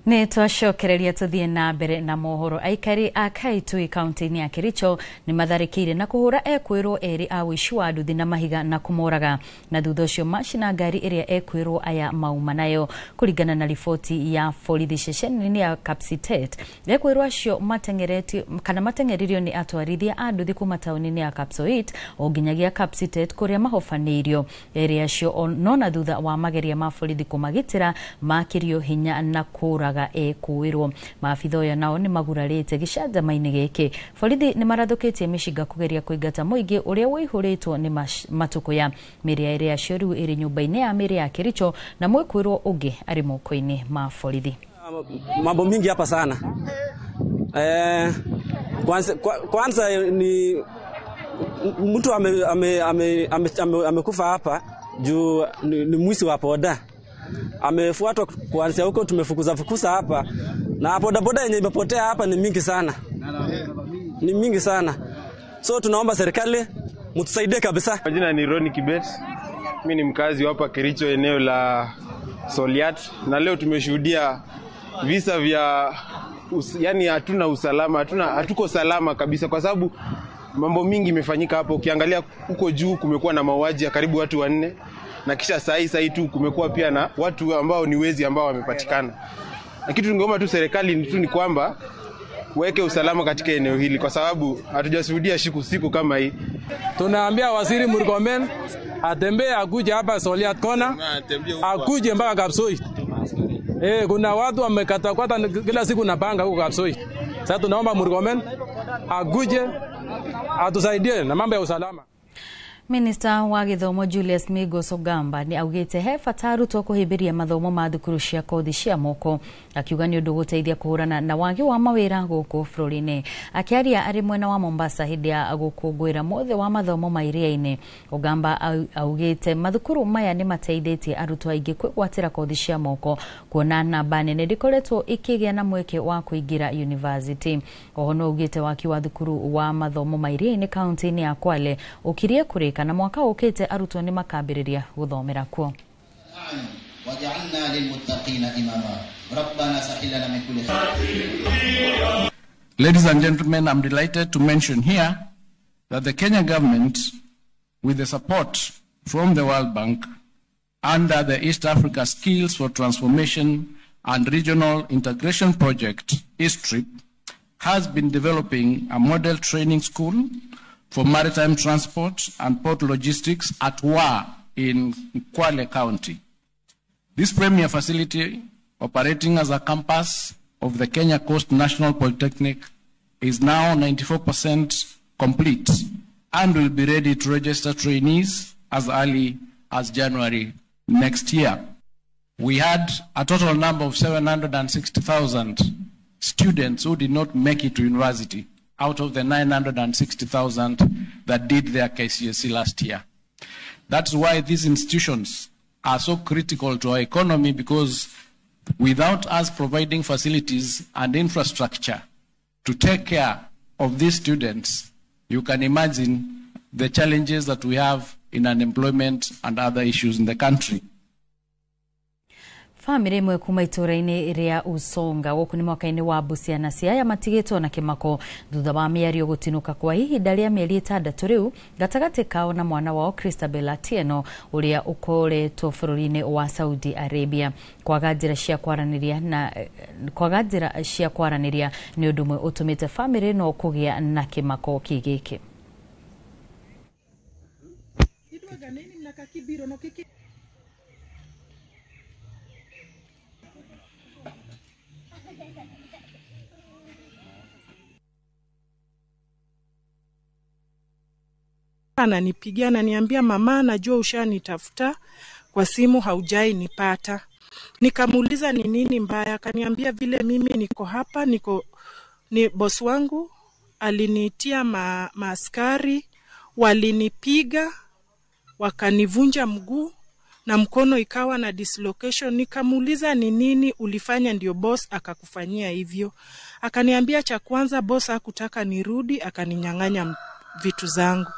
Nĩ twacokereria tũthiĩ na mbere na mohoro. Aikari a Kaitui kaunti-inĩ ya Kericho nĩ matharĩkĩire na kũhũra ekwĩrwo erĩ a ũici wa nduthi na mahiga na kũmoraga, na thutha ũcio macina ngari ĩrĩa ekwĩrwo aya mauma nayo. Kũringana na riboti ya borithi ceceni-inĩ ya Kapsitet, ekwĩrwo acio mateng'eririo nĩ atwarithia a nduthi kuma taũni-inĩ ya Kapsoit o nginyagia Kapsitet kũrĩa mahobanĩirio. Erĩ acio no na thutha wa mageria ma borithi kũmagitĩra makĩrio hinya na kũraga ekuirwo. Maabitha aya nao nĩ magurarĩte gĩcanjama-inĩ gĩkĩ. Borithi nĩ marathũkĩtie mĩcinga kũgeria kũingata mũingĩ ũrĩa ũihũrĩtwo nĩ matũkũya. Mĩĩrĩ ya erĩ acio rĩu ĩrĩ nyũmba-inĩ ya mĩĩrĩ ya Kericho na mwĩkũĩrwo ũngĩ arĩ moko-inĩ ma borithi. Mambo mingi hapa sana. Kwanza ni mtu amekufa hapa juu ni mwizi wa boda. Amefuatwa kuanzia huko, tumefukuza fukuza hapa na boda boda yenye imepotea hapa ni mingi sana. Ni mingi sana. So tunaomba serikali mtusaidie kabisa. Majina ni Ronnie Kibet. Mimi ni mkazi hapa Kericho eneo la Soliat, na leo tumeshuhudia visa vya yani hatuna usalama, hatuko salama kabisa kwa sababu mambo mingi imefanyika hapo. Ukiangalia huko juu kumekuwa na mauaji ya karibu watu 4, na kisha saa hii tu kumekuwa pia na watu ambao ni wezi ambao wamepatikana. Na kitu tungeomba tu serikali tu ni kwamba weke usalama katika eneo hili kwa sababu hatujashuhudia siku kama hii. Tunaambia Waziri Murkomen atembee akuje hapa Soliat Corner, akuje mpaka Kapsoit. Kuna watu wamekatakata kila siku na panga huko Kapsoit. Sasa tunaomba Murkomen akuje atusaidie na mambo ya usalama. Minista wa gĩthomo Julius Migos Ogamba nĩ augĩte he bata arutwo kũhĩmbĩria mathomo ma thukuru cia kothi cia moko, akiuga nĩ ũndũ gũteithia kũhũrana na wagi wa mawĩra gũkũ bũrũri-inĩ. Akĩaria arĩ mwena wa Mombasa hĩndĩ ya gũkũngũĩra mwothe wa mathomo ma iria-inĩ, Ogamba augĩte mathukuru maya nĩ mateithĩtie arutwo aingĩ kwĩgwatĩra kothi cia moko, kuona namba nene ndĩkoretwo ĩkĩgĩa na mweke wa kũingĩra university. Oho no augĩte waki wa thukuru wa mathomo ma iria-inĩ kaunti-inĩ ya Kwale ũkirie kũrĩka na mwaka ũkĩte arutwo nĩ makambĩrĩria gũthomera kuo. Ladies and gentlemen, I'm delighted to mention here that the Kenya government, with the support from the World Bank under the East Africa Skills for Transformation and Regional Integration Project, EASTRIP, has been developing a model training school for maritime transport and port logistics at Wa in Kwale County. This premier facility, operating as a campus of the Kenya Coast National Polytechnic, is now 94% complete and will be ready to register trainees as early as January next year. We had a total number of 760,000 students who did not make it to university out of the 960,000 that did their KCSE last year. That's why these institutions are so critical to our economy, because without us providing facilities and infrastructure to take care of these students, you can imagine the challenges that we have in unemployment and other issues in the country. Famĩlĩ ĩmwe kuma itũũra-inĩ rĩa Usonga gũkũ nĩ mwaka-inĩ wa Busia na Siaya matigĩtwo na kĩmako thutha wa mĩario gũtinũka kwa ihinda rĩa mĩeri 6 rĩu gatagatĩ kao na mwana wao Christabel Atieno ũrĩa ũkoretwo bũrũri-inĩ wa Saudi Arabia. Kwaga njĩra cia kwaranĩria nĩ ũndũ ũmwe ũtũmĩte famĩlĩ ĩno kũgĩa na kĩmako gĩkĩ. Ananipigia ananiambia, mama, najua ushanitafuta kwa simu haujai nipata. Nikamuuliza ni nini mbaya, akaniambia vile mimi niko hapa, niko ni boss wangu aliniitia maaskari, walinipiga wakanivunja mguu na mkono ikawa na dislocation. Nikamuuliza ni nini ulifanya ndio boss akakufanyia hivyo? Akaniambia cha kwanza boss hakutaka nirudi, akaninyang'anya vitu zangu.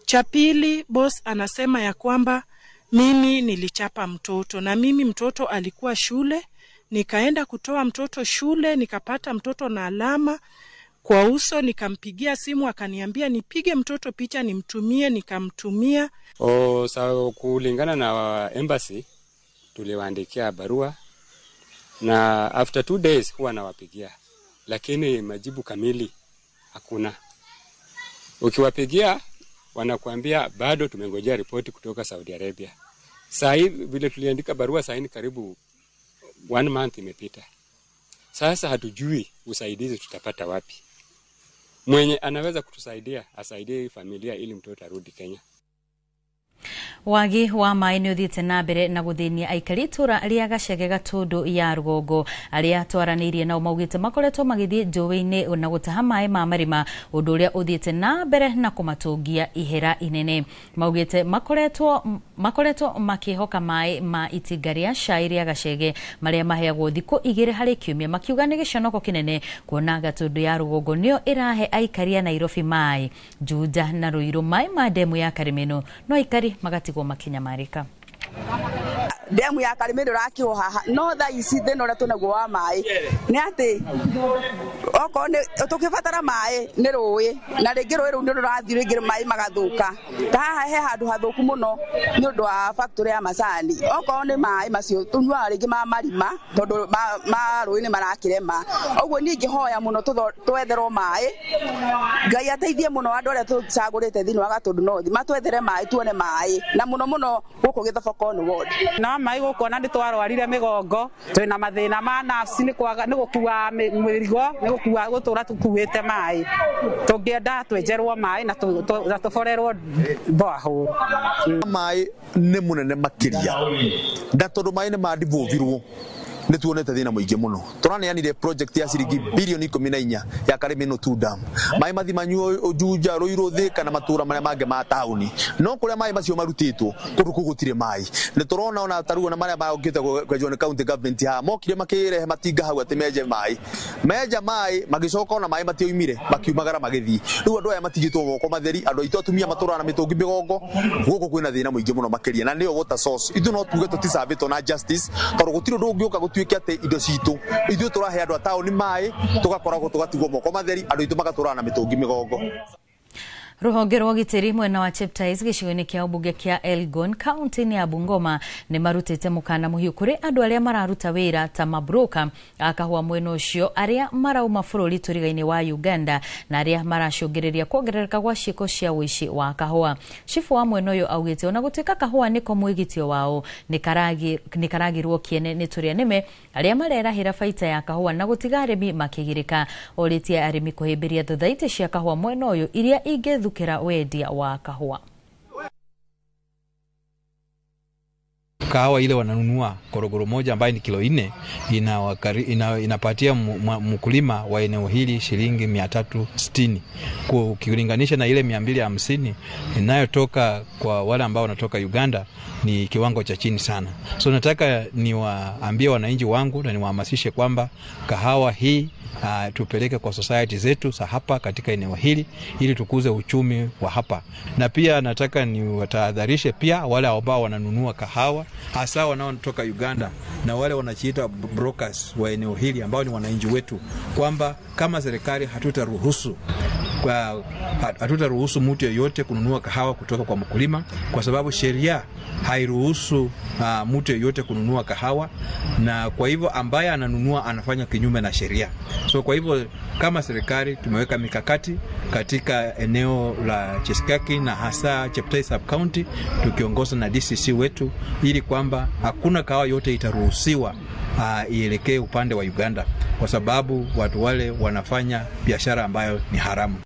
Cha pili boss anasema ya kwamba mimi nilichapa mtoto, na mimi mtoto alikuwa shule, nikaenda kutoa mtoto shule, nikapata mtoto na alama kwa uso, nikampigia simu akaniambia nipige mtoto picha nimtumie, nikamtumia. So kulingana na embassy tuliwaandikia barua na after 2 days huwa nawapigia, lakini majibu kamili hakuna. Ukiwapigia wanakuambia bado tumengojea ripoti kutoka Saudi Arabia. Saa hii vile tuliandika barua saa hii karibu 1 month imepita. Sasa hatujui usaidizi tutapata wapi. Mwenye anaweza kutusaidia asaidie familia ili mtoto arudi Kenya. Wagi wa maĩ nĩ ũthiĩte na mbere na gũthĩnia aikari itũra rĩa Gacege Gatũndũ ya rũgongo. Arĩa twaranĩirie nao maugĩte makoretwo magĩthiĩ njũĩ-inĩ na gũtaha maĩ ma marima, ũndũ ũrĩa ũthiĩte na mbere na kũmatũngia ihera inene. Maugĩte makoretwo makĩhoka maĩ ma itinga rĩa cai rĩa Gacege marĩa maheagwo thikũ 2 harĩ kiumia, makiuga nĩ gĩconoko kĩnene kuona Gatũndũ ya rũgongo nĩyo ĩrahe aikari a Nairobi maĩ, Juja na Ruiru maĩ ma ndemu ya Karimeno, no aikari magatigwo makinyamarĩka. Ndemu ya Karimeno rakiwo haha no thaa ici thĩna ũrĩa twĩnaguo wa maĩ nĩ atĩ okorwo nĩ tũkĩbatara maĩ nĩ rũĩ, na rĩngĩ rũĩ rũu nĩ rũrathiĩ rĩngĩ maĩ magathũka. Ta haha he handũ hathũku mũno nĩ ũndũ wa factory ya macani. Okorwo nĩ maĩ macio tũnyuaga rĩngĩ ma marima tondũ ma rũĩ nĩ marakĩrema. Ũguo niĩ ingĩhoya mũno twetherwo maĩ, Ngai ateithie mũno andũ arĩa tũcagũrĩte thĩinĩ wa Gatũndũ North matwethere maĩ tuone maĩ, na mũno mũno gũkũ Gĩthoboko ward. Na maĩ gũkũ ona nĩ twarwarire mĩgongo, twĩna mathĩna ma nafsi nĩ kwaga nĩ gũkua mĩrigo, nĩ gũkua gũtũra tũkuĩte maĩ. Tũngĩenda twenjerwo maĩ na tũborerwo borehole. Maĩ nĩ mũnene makĩria, na tondũ maĩ nĩ mandivovirwo nĩ tuonete thĩna mũingĩ mũno. Tũraneanire project ya ciringi bilioni 14 ya Karimeno 2 dam. Maĩ mathi manyuo Juja, Ruiru, Thika na matũra marĩa mangĩ ma taũni, no kũrĩa maĩ macio marutĩtwo kũndũ kũu gũtirĩ maĩ. Nĩ tũrona ona tarĩu ona marĩa mokĩte kwenjwo nĩ county government haha, mokire makĩrehe matinga hau atĩ menje maĩ, menja maĩ magĩcoka ona maĩ matioimire, makiumagara magĩthiĩ. Rĩu andũ aya matigĩtwo moko matheri, andũ aitũ atumia matũraga na mĩtũngi mĩgongo. Gũkũ kwĩna thĩna mũingĩ mũno makĩria, na nĩyo water source. Ithuĩ no tuge tũticabĩtwo na justice, tondũ gũtirĩ ũndũ ũngĩũka gũtuĩke atĩ indo citũ ithuĩ tũrahe andũ a taũni maĩ, tũgakoragwo tũgatigwo moko matheri, andũ aitũ magatũraga na mĩtũngi mĩgongo. Rũhonge rwa ũgitĩri mwena wa Cheptais gĩcigo-inĩ kĩa ũmbunge kĩa Elgon kaunti-inĩ ya Bungoma nĩ marutĩte mũkana mũhiũ kũrĩ andũ arĩa mararuta wĩra ta mabroka a kahũa mwena ũcio arĩa marauma bũrũri tũriga-inĩ wa Uganda na arĩa maracũngĩrĩria kuongerereka gwa ciĩko cia ũici wa kahũa. Cibũ wa mwena ũyũ augĩte ona gũtuĩka kahũa nĩko mwĩgitio wao nĩ karagirwo kĩene nĩ tũrĩa nĩme arĩa marerahĩra baita ya kahũa na gũtiga arĩmi makĩgirĩka. Orĩtie arĩmi kũhĩmbĩria thothaitĩ cia kahũa mwena ũyũ iria ingĩthukĩra wendia wa kahũa. Kahawa ile wananunua korogoro moja ambayo ni kilo 4 inapatia mkulima wa eneo hili shilingi 360, ukilinganisha na ile 250 inayotoka kwa wale ambao wanatoka Uganda ni kiwango cha chini sana. So nataka niwaambie wananchi wangu na niwahamasishe kwamba kahawa hii tupeleke kwa society zetu za hapa katika eneo hili ili tukuze uchumi wa hapa. Na pia nataka niwatahadharishe pia wale ambao wananunua kahawa hasa wanaotoka Uganda na wale wanajiita brokers wa eneo hili ambao ni wananchi wetu, kwamba kama serikali hatutaruhusu mtu yeyote kununua kahawa kutoka kwa mkulima, kwa sababu sheria hairuhusu mtu yeyote kununua kahawa, na kwa hivyo ambaye ananunua anafanya kinyume na sheria. So kwa hivyo kama serikali tumeweka mikakati katika eneo la Chesikaki na hasa Cheptais Sub County tukiongozwa na DCC wetu, ili kwamba hakuna kahawa yote itaruhusiwa ielekee upande wa Uganda, kwa sababu watu wale wanafanya biashara ambayo ni haramu.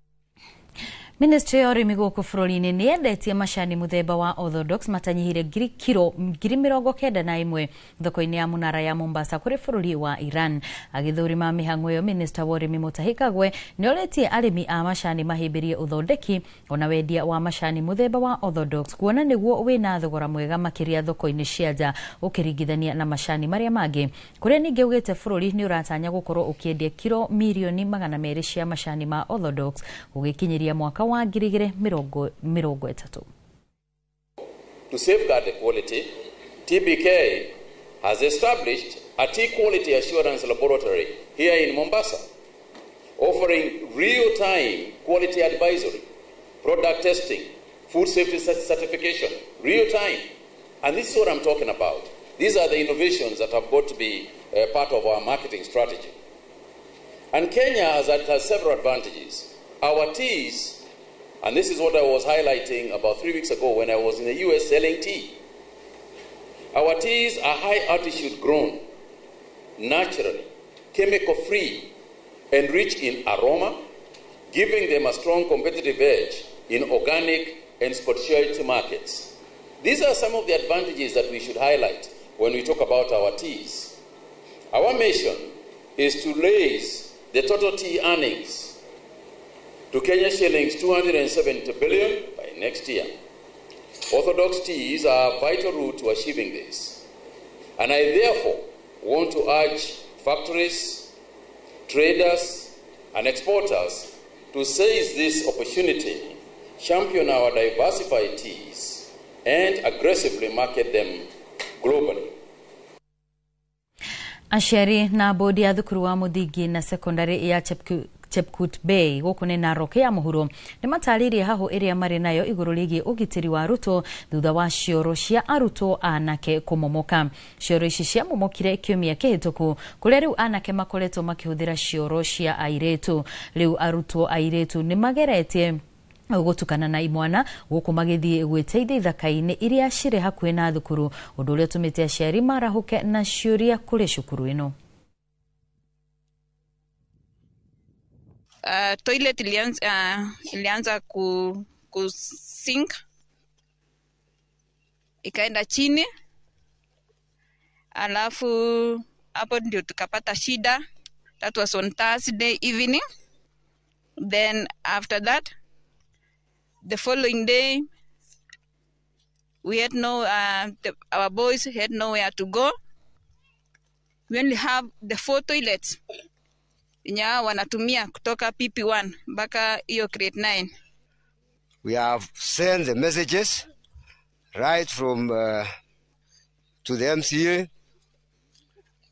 Ministry ya ũrĩmi gũkũ bũrũri-inĩ nĩ yendetie macani mũthemba wa Orthodox matanyihire kiro 91,000 thoko-inĩ ya Mũnara ya Mombasa kũrĩ bũrũri wa Iran. Agĩthũrima mĩhang'o ĩyo, Minista wa ũrĩmi Mutahi Kagwe nĩ orĩtie arĩmi a macani mahĩmbĩrie ũthondeki ona wendia wa macani mũthemba wa Orthodox, kuona nĩguo wĩna thogora mwega makĩria thoko-inĩ cia nja ũkĩringithania na macani marĩa mangĩ. Kũrĩa ningĩ augĩte bũrũri nĩ ũratanya gũkorwo ũkĩendia kiro mirioni 200 cia macani ma Orthodox gũgĩkinyĩria mwaka wa 2030. To safeguard the quality, TBK has established a tea quality assurance laboratory here in Mombasa, offering real-time quality advisory, product testing, food safety certification, real-time. And this is what I'm talking about. These are the innovations that have got to be part of our marketing strategy. And Kenya has several advantages. Our teas, and this is what I was highlighting about 3 weeks ago when I was in the US selling tea. Our teas are high altitude grown, naturally, chemical free, and rich in aroma, giving them a strong competitive edge in organic and specialty markets. These are some of the advantages that we should highlight when we talk about our teas. Our mission is to raise the total tea earnings to Kenya shillings 270 billion by next year. Orthodox teas are a vital route to achieving this. And I therefore want to urge factories, traders, and exporters to seize this opportunity, champion our diversified teas, and aggressively market them globally. Aciari na bodi ya thukuru wa mũthingi na sekondari ya Chepkut Bay gũkũ nĩ Narok ya mũhuro nĩ matarĩirie hahũ ĩrĩa marĩ nayo igũrũ rĩgiĩ ũgitĩri wa arutwo thutha wa cioro cia arutwo anake kũmomoka. Cioro ici ciamomokire kiumia kĩhĩtũku kũrĩa rĩu anake makoretwo makĩhũthĩra cioro cia airĩtu. Rĩu arutwo airĩtu nĩ mageretie gũtukana na imwana gũkũ magĩthiĩ gwĩteithia ithaka-inĩ iria cirĩ hakuhĩ na thukuru, ũndũ ũrĩa ũtũmĩte aciari marahũke na ciũria kũrĩ cukuru ĩno. Toilet ilianza ku sink, ikaenda chini, alafu hapo ndio tukapata shida. That was on Thursday evening. Then after that, the following day, we had no, our boys had nowhere to go. We only have the 4 toilets yenye wanatumia kutoka PP1 mpaka hiyo grade 9. We have sent the messages right from to the MCA,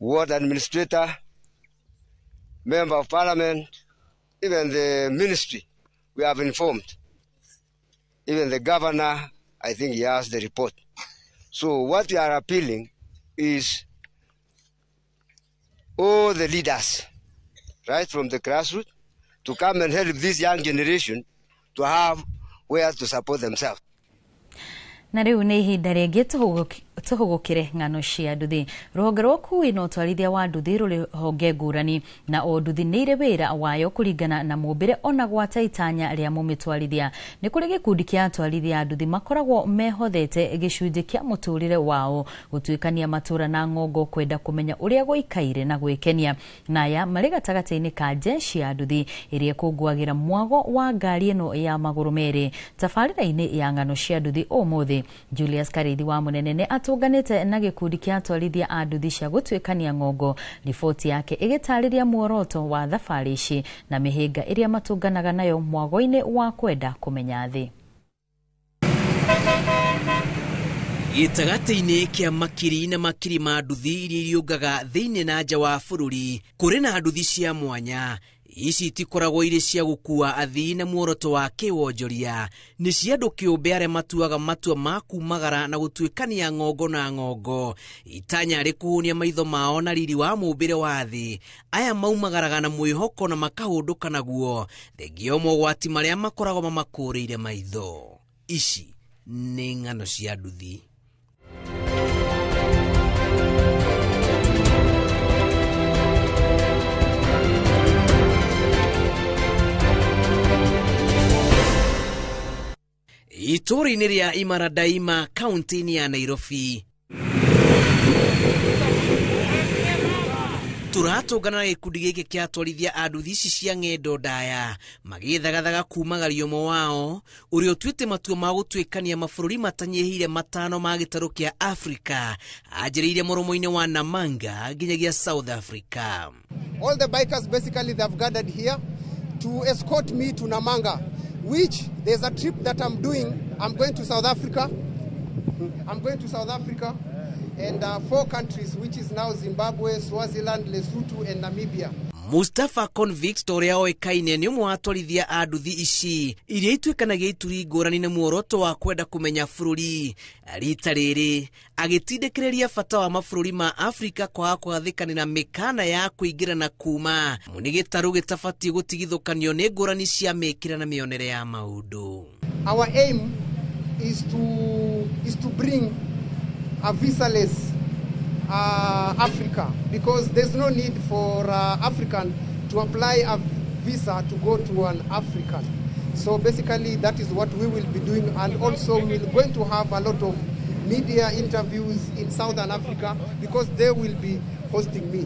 ward administrator, member of parliament, even the ministry. We have informed. Even the governor, I think he has the report. So what we are appealing is all the leaders, right from the grassroots, to come and help this young generation to have where to support themselves. Na rĩu nĩ ihinda rĩngĩ tũhũgũkĩre ng'ano cia nduthi. Rũhonge rwa ũkuui na ũtwarithia wa nduthi rũrĩ honge ngũrani na o nduthi nĩ irĩ wĩra wayo kũringana na mũmbĩre ona gwata itanya rĩa mũmĩtwarithia. Nĩ kũrĩ gĩkundi kĩa atwarithia a nduthi makoragwo mehothete gĩcunjĩ kĩa mũtũrĩre wao gũtuĩkania matũra na ng'ongo kwenda kũmenya ũrĩa gũikaire na gwĩkenia. Na aya marĩ gatagatĩ-inĩ ka jeshi ya nduthi ĩrĩa ĩkũngũagĩra mwago wa ngari ĩno ya magũrũ merĩ. Tabarĩra-inĩ ya ng'ano cia nduthi ũmũthĩ, Julius Karithi wa Munene nĩ atũnganĩte na gĩkundi kĩa atwarithia a nduthi cia gũtuĩkania ng'ongo. Riboti yake ĩgĩtarĩria muoroto wa thabarĩ ici na mĩhĩnga ĩrĩa matũnganaga nayo mwago-inĩ wa kwenda kũmenya thĩ. Gĩtagatĩ-inĩ kĩa makiri na makiri ma nduthi iria iriũngaga thĩinĩ na nja wa bũrũri, kũrĩ na nduthi cia mwanya. Ici itikoragwo irĩ cia gũkua athii na muoroto wa kĩwonjoria, nĩ cia andũ kĩũmbe arĩa matuaga matua ma kumagara na gũtuĩkania ng'ongo na ng'ongo, itanya rĩ kũhũnia maitho mao na riri wa mũmbĩre wa thĩ. Aya maumagaraga na mwĩhoko na makahũndũka naguo, thengia o mogwati marĩa makoragwo mamakũrĩire maitho. Ici nĩ ng'ano cia nduthi. Itũũra-inĩ rĩa Imara Daima kaunti-inĩ ya Nairobi, tũratũngana na gĩkundi gĩkĩ kĩa atwarithia a nduthi ici cia ng'endo ndaya magĩthagathaga kumagaria ũmwe wao ũrĩa ũtuĩte matua ma gũtuĩkania mabũrũri matanyihĩire 5 ma gĩtarũ kĩa Afrika, anjĩrĩire mũromo-inĩ wa Namanga nginyagia South Africa. All the bikers basically they have gathered here to escort me to Namanga, which there's a trip that I'm doing. I'm going to South Africa. I'm going to South Africa and 4 countries, which is now Zimbabwe, Swaziland, Lesotho and Namibia. Mustafa Convict ũrĩa oĩkaine nĩ ũmwe wa atwarithia a nduthi ici iria ituĩkanagia ituri ngũrani na muoroto wa kwenda kũmenya bũrũri. Rita rĩrĩ agĩtindĩkĩrĩria bata wa mabũrũri ma Afrika kwaga kũgathĩkanĩra mĩkana ya kũingĩra na kuma nĩ gĩtarũ gĩtabatiĩ gũtigithũkanio nĩ ngũrani cia mĩkĩra na mĩonere ya maũndũ. Our aim is to bring a visaless Africa, because there's no need for African to apply a visa to go to an African. So basically that is what we will be doing, and also we are going to have a lot of media interviews in Southern Africa because they will be hosting me.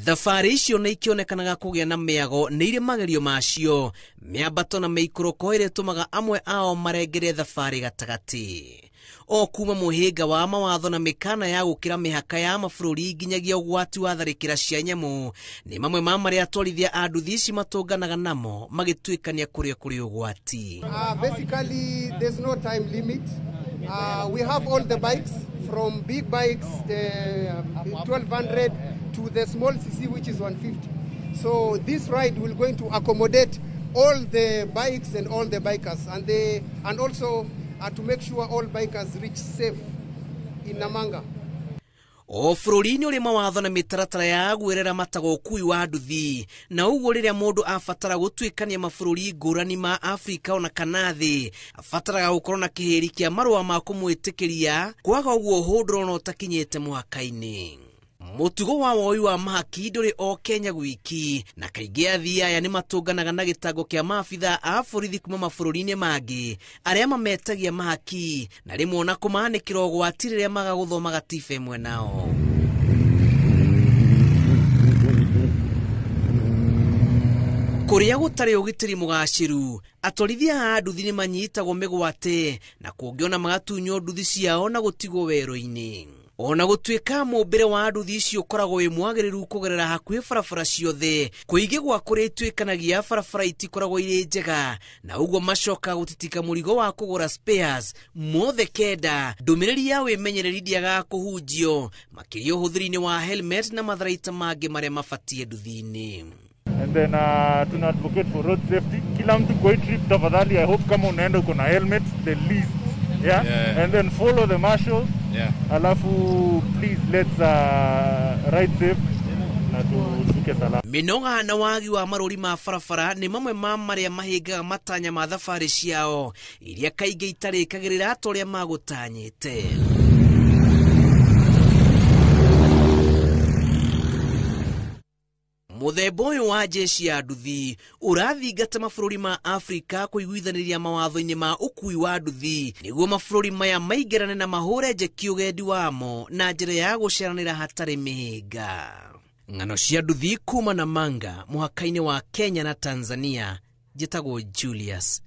Thabarĩ icio nĩ ikĩonekanaga kũgĩa na mĩago nĩ irĩ magerio macio, mĩambato na mĩikũrũko ĩrĩa ĩtũmaga amwe ao marengere thabarĩ gatagatĩ. O kuma mũhĩnga wa mawatho na mĩkana ya gũkĩra mĩhaka ya mabũrũri nginyagia ũgwati wa tharĩkĩra cia nyamũ nĩ mamwe ma marĩa atwarithia a nduthi ici matũnganaga namo magĩtuĩkania kũrĩa kũrĩ ũgwati. Basically there's no time limit. We have all the bikes from big bikes, the 1200 to the small CC, which is 150. So this ride will going to accommodate all the bikes and all the bikers, and also to make sure all bikers reach safe in Namanga. O bũrũri-inĩ ũrĩ mawatho na mĩtaratara ya gwĩrera matagwo ũkui wa nduthi, na ũguo rĩrĩa mũndũ abatara gũtuĩkania mabũrũri ngũrani ma Afrika ona kana thĩ, abataraga gũkorwo na kĩhĩri kĩa marũa ma kũmwĩtĩkĩria, kwaga ũguo hũndũro no ũtakinyĩte mũhaka-inĩ. Mũtugo wa woi wa mahaki ndũrĩ o Kenya gwiki, na kaingĩ athii aya nĩ matũnganaga na gĩtango kĩa maabitha a borithi kuma mabũrũri-inĩ mangĩ arĩa mametagia mahaki na rĩmwe ona kũmanĩkĩra ũgwati rĩrĩa maga gũthoma gatiba ĩmwe nao. Kũrĩa gũtarĩ ũgitĩri mũgacĩru, atwarithia a nduthi nĩ manyitagwo mĩgwate na kũngĩona magatunywo nduthi ciao na gũtigwo werũ-inĩ. Ona gũtuĩka mũmbĩre wa nduthi icio ũkoragwo wĩ mwagĩrĩru kũgerera hakuhĩ barabara ciothe, kũingĩ gwa kũrĩa ituĩkanagia barabara itikoragwo irĩ njega, na ũguo macoka gũtitika mũrigo wa kũgũra spares mothe kenda. Ndũmĩrĩri ya wĩmenyereri ndĩagaga kũhunjio, makĩria ũhũthĩri-inĩ wa helmet na matharaita mangĩ marĩa mabatiĩ nduthi-inĩ. And then tuna advocate for road safety. Kila mtu kwa hii trip tafadhali, I hope kama unaenda uko na helmet the least. Yeah? Yeah. And then follow the marshals. Yeah. Alafu please let's ride safe na tusuke salama. Mĩnoga na wagi wa marũri ma barabara nĩ mamwe ma marĩa mahĩngaga matanya ma thabarĩ ciao iria kaingĩ itarĩkagĩrĩra ta ũrĩa magũtanyĩte. Mũthemba ũyũ wa jeshi ya nduthi ũrathingata mabũrũri ma Afrika kũiguithanĩria mawatho-inĩ ma ũkui wa nduthi nĩguo mabũrũri maya maingĩrane na mahũre njeki ũgendi wamo na njĩra ya gũceranĩra hatarĩ mĩhĩnga. Ng'ano cia nduthi kuma Namanga mũhaka-inĩ wa Kenya na Tanzania. Njĩtagwo Julius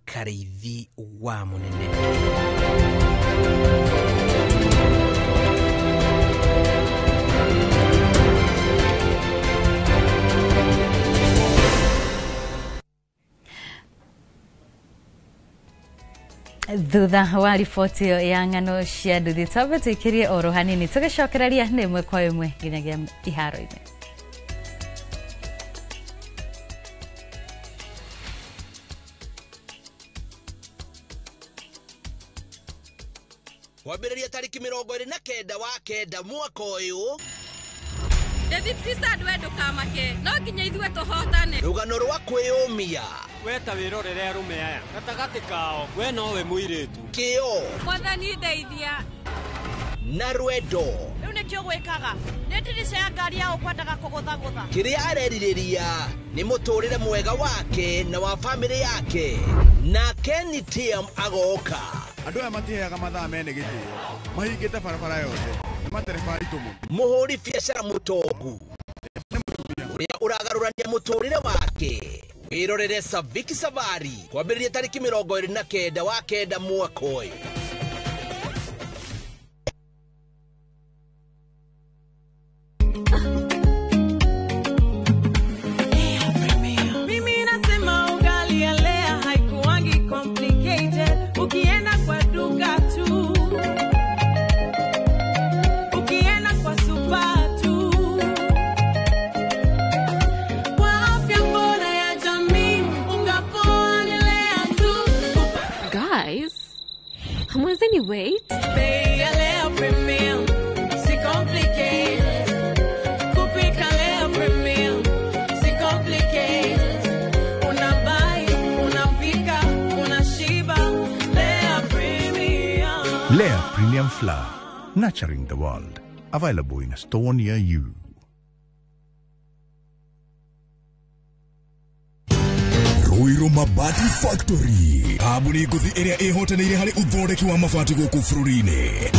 Karĩithi wa Mũnene. Thutha wa riboti ĩyo ya ng'ano cia nduthi twambe tũikĩrie oro hanini tũgĩcokereria nĩ ĩmwe kwa ĩmwe nginyagia iharo-inĩ. Kwambĩrĩria tarĩki 29 wa 9 mwaka ũyũ. David Pizard we ndũkamake, no nginya ithuĩ tũhotane. Rũgano rwa kwĩyũmia. We ta wĩrorere arũme aya gatagatĩ kao we nowe mũirĩtu. Kĩo. Mwathani ndeithia. Na rwendo. Rĩu nĩkĩo gwĩkaga nĩ ndirica ya ngari ya ũkwendaga kũgũthagũtha. Kĩrĩa arerirĩria nĩ mũtũrĩre mwega wake na wa bamĩrĩ yake. Na Kenny TM agoka. Andũ aya matiheaga mathaa mene gĩtĩo, mahingĩte barabara yothe, nĩ matereba aritũ mũno. Mũhũri biacara mũtongu ũrĩa ũragarũrania mũtũrĩre wake. Wĩrorere Saviki Safari kwambĩrĩria tarĩki 29 wa 9 mwaka ũyũ. Mimi nasema ugali ya Lea haikuangi complicated. Ukienda kwa duka tu, ukienda kwa super tu. Kwa afya bora ya jamii, unga poa ni Lea tu. Guys, hamwezeni wait? Bei ya Lea Premium, si complicated. Kupika Lea Premium, si complicated. Unabuy, unapika, unashiba. Lea Premium. Lea Premium Flour, nurturing the world. Available in a store near you. Ruiru Mabati Factory, kambuni ngũthi ĩrĩa ĩhotanĩire harĩ ũthondeki wa mabati gũkũ bũrũri-inĩ.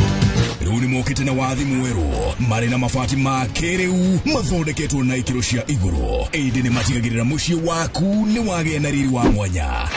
Rĩu nĩ mokĩte na wathi mwerũ marĩ na mabati ma kĩrĩu mathondeketwo na ikĩro cia igũrũ, ĩndĩ nĩ matigagĩrĩra mũciĩ waku nĩ wagĩa na riri wa mwanya.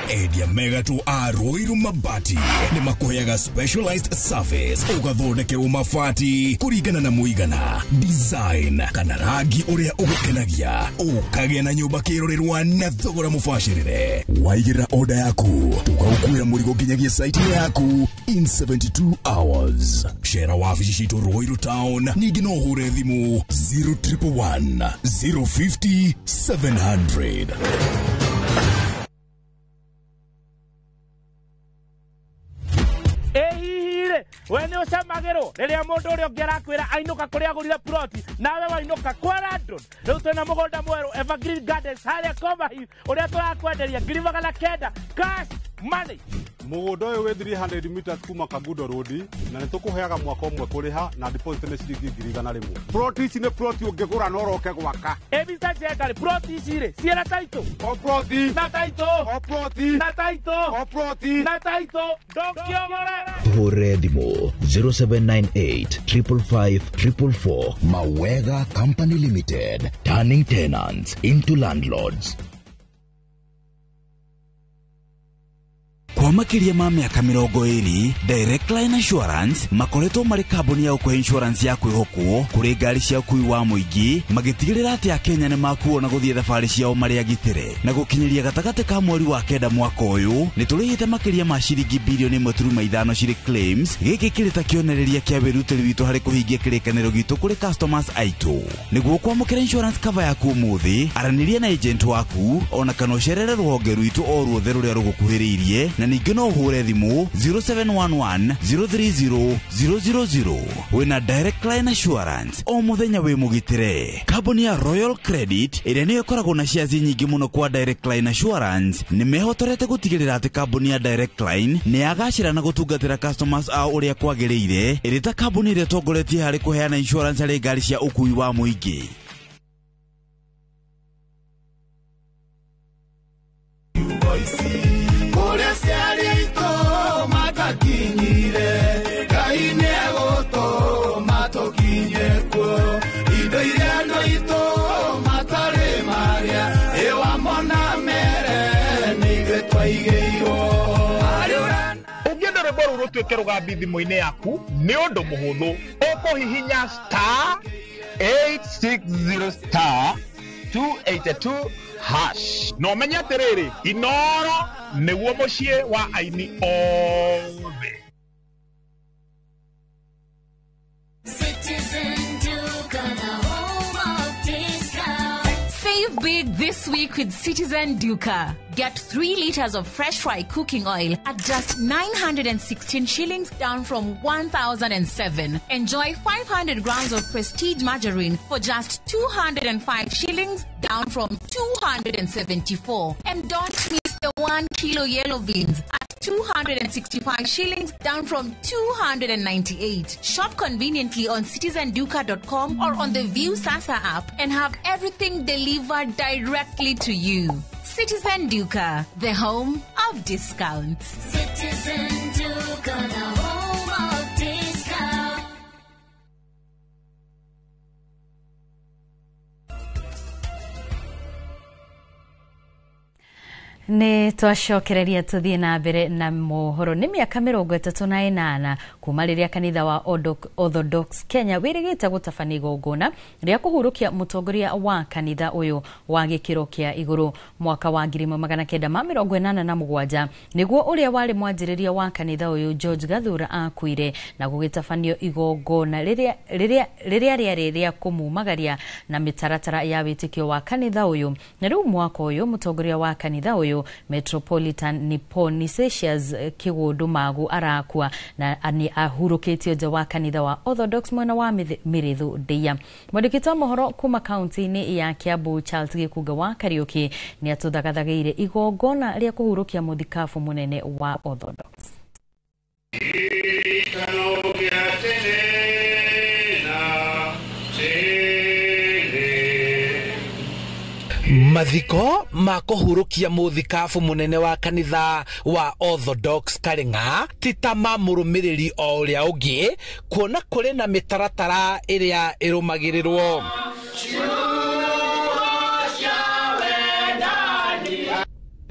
Endia megatũ a Ruiru Mabati nĩ makũheaga specialized service ũgathondekerwo mabati kũringana na mũigana, design kana rangi ũrĩa ũgũkenagia, ũkagĩa na nyũmba kĩrorerwa na thogora mũbacĩrĩre. Waigĩrĩra order yaku tũgagũkuĩra mũrigo nginyagia site yaku in 72 hours. Cera wabici citũ Ruiru Town, ningĩ no ũhũre thimũ 0111 050 700. We nĩ ũcamagĩrwo rĩrĩa mũndũ ũrĩa ũngĩ arakwĩra ainũka kũrĩa agũrire ploti nawe wainũka kwa Landon. Rĩu twĩna mũgũnda mwerũ Evergreen Gardens harĩa Komahi ũrĩa tũrakwenderia 900,000 cash money. Mũgũnda ũyũ wĩ 300 meters kuma Kangundo Road na nĩ tũkũheaga mwaka ũmwe kũrĩha na deposit nĩ ciringi 100,000. Ploti ici nĩ ploti ũngĩgũra na ũroke gwaka. Ĩ Mr. Njenga rĩ, ploti ici rĩ ciĩna title? O ploti. Na title. O ploti. Na title. O ploti. Na title. Ndũngĩogore. Hũre thimũ 0798 555 444. Mawega Company Limited, turning tenants into landlords. Kwa makĩria ma mĩaka 20, Direct Line Assurance makoretwo marĩ kambuni ya gũkũhe insurance ya kwĩhokwo kũrĩ ngari cia ũkui wa mũingĩ, magĩtigĩrĩra atĩ Akenya nĩ makuo na gũthiĩ thabarĩ ciao marĩ agitĩre. Na gũkinyĩria gatagatĩ ka mweri wa 9 mwaka ũyũ, nĩ tũrĩhĩte makĩria ma ciringi bilioni 1.5 cirĩ claims. Gĩkĩ kĩrĩ ta kĩonereria kĩa wĩrutĩri witũ harĩ kũhingia kĩrĩkanĩro gitũ kũrĩ customers aitũ. Nĩguo kwamũkĩra insurance cover yaku ũmũthĩ, aranĩria na agent waku ona kana ũcerere rũhonge rwitũ o ruothe rũrĩa rũgũkuhĩrĩirie, na ningĩ no ũhũre thimũ 0711 030 000. Wĩna Direct Line Assurance o mũthenya wĩ mũgitĩre. Kambuni ya Royal Credit ĩrĩa nĩyo ĩkoragwo na shares nyingĩ mũno kwa Direct Line Assurance nĩ mehotorete gũtigĩrĩra atĩ kambuni ya Direct Line nĩ yagacĩra na gũtungatĩra customers ao ũrĩa kwagĩrĩire, ĩrĩ ta kambuni ĩrĩa ĩtongoretie harĩ kũheana insurance harĩ ngari cia ũkui wa mũingĩ. Ũngĩenda rwĩmbo rũu rũtuĩke rũgambi thimũ-inĩ yaku nĩ ũndũ mũhũthũ, ũkũhihinya star 860 star 282 hash na ũmenye atĩrĩrĩ, Inoro nĩguo mũciĩ wa aini othe. Save big this week with Citizen Duka. Get 3 liters of fresh fry cooking oil at just 916 shillings, down from 1,007. Enjoy 500 grams of Prestige margarine for just 205 shillings, down from 274. And don't miss the 1 kilo yellow beans at 265 shillings, down from 298. Shop conveniently on citizenduka.com or on the View Sasa app and have everything delivered directly to you. Citizen Duka, the home of discounts. Citizen Duka, the home of discounts. Nĩ twacokereria tũthiĩ na mbere na mohoro. Nĩ mĩaka 38 kuma rĩrĩa kanitha wa Orthodox Kenya wĩrĩgĩte gũtabania igongona rĩa kũhurũkia mũtongoria wa kanitha ũyũ wa gĩkĩro kĩa igũrũ mwaka wa 1987, nĩguo ũrĩa warĩ mwanjĩrĩria wa kanitha ũyũ George Gathura akuire, na gũgĩtabanio igongona rĩrĩa rĩarĩ rĩa kũmumagaria na mĩtaratara ya wĩtĩkio wa kanitha ũyũ. Na rĩu mwaka ũyũ mũtongoria wa kanitha ũyũ Metropolitan Nipponisesius Kĩgũndũ Magu arakua na nĩ ahurũkĩtio nja wa kanitha wa Orthodox mwena wa Mĩrĩthũ Ndĩa. Mwandĩki wa mohoro kuma kaunti-inĩ ya Kiambu Charles Gĩkunga wa Kariũki nĩ atũthagathagĩire igongona rĩa kũhurũkia mũthikabu mũnene wa Orthodox. Mathiko ma kũhurũkia mũthikabu mũnene wa kanitha wa Orthodox Karĩng'a ti ta ma mũrũmĩrĩri o ũrĩa ũngĩ, kuona kũrĩ na mĩtaratara ĩrĩa ĩrũmagĩrĩrwo.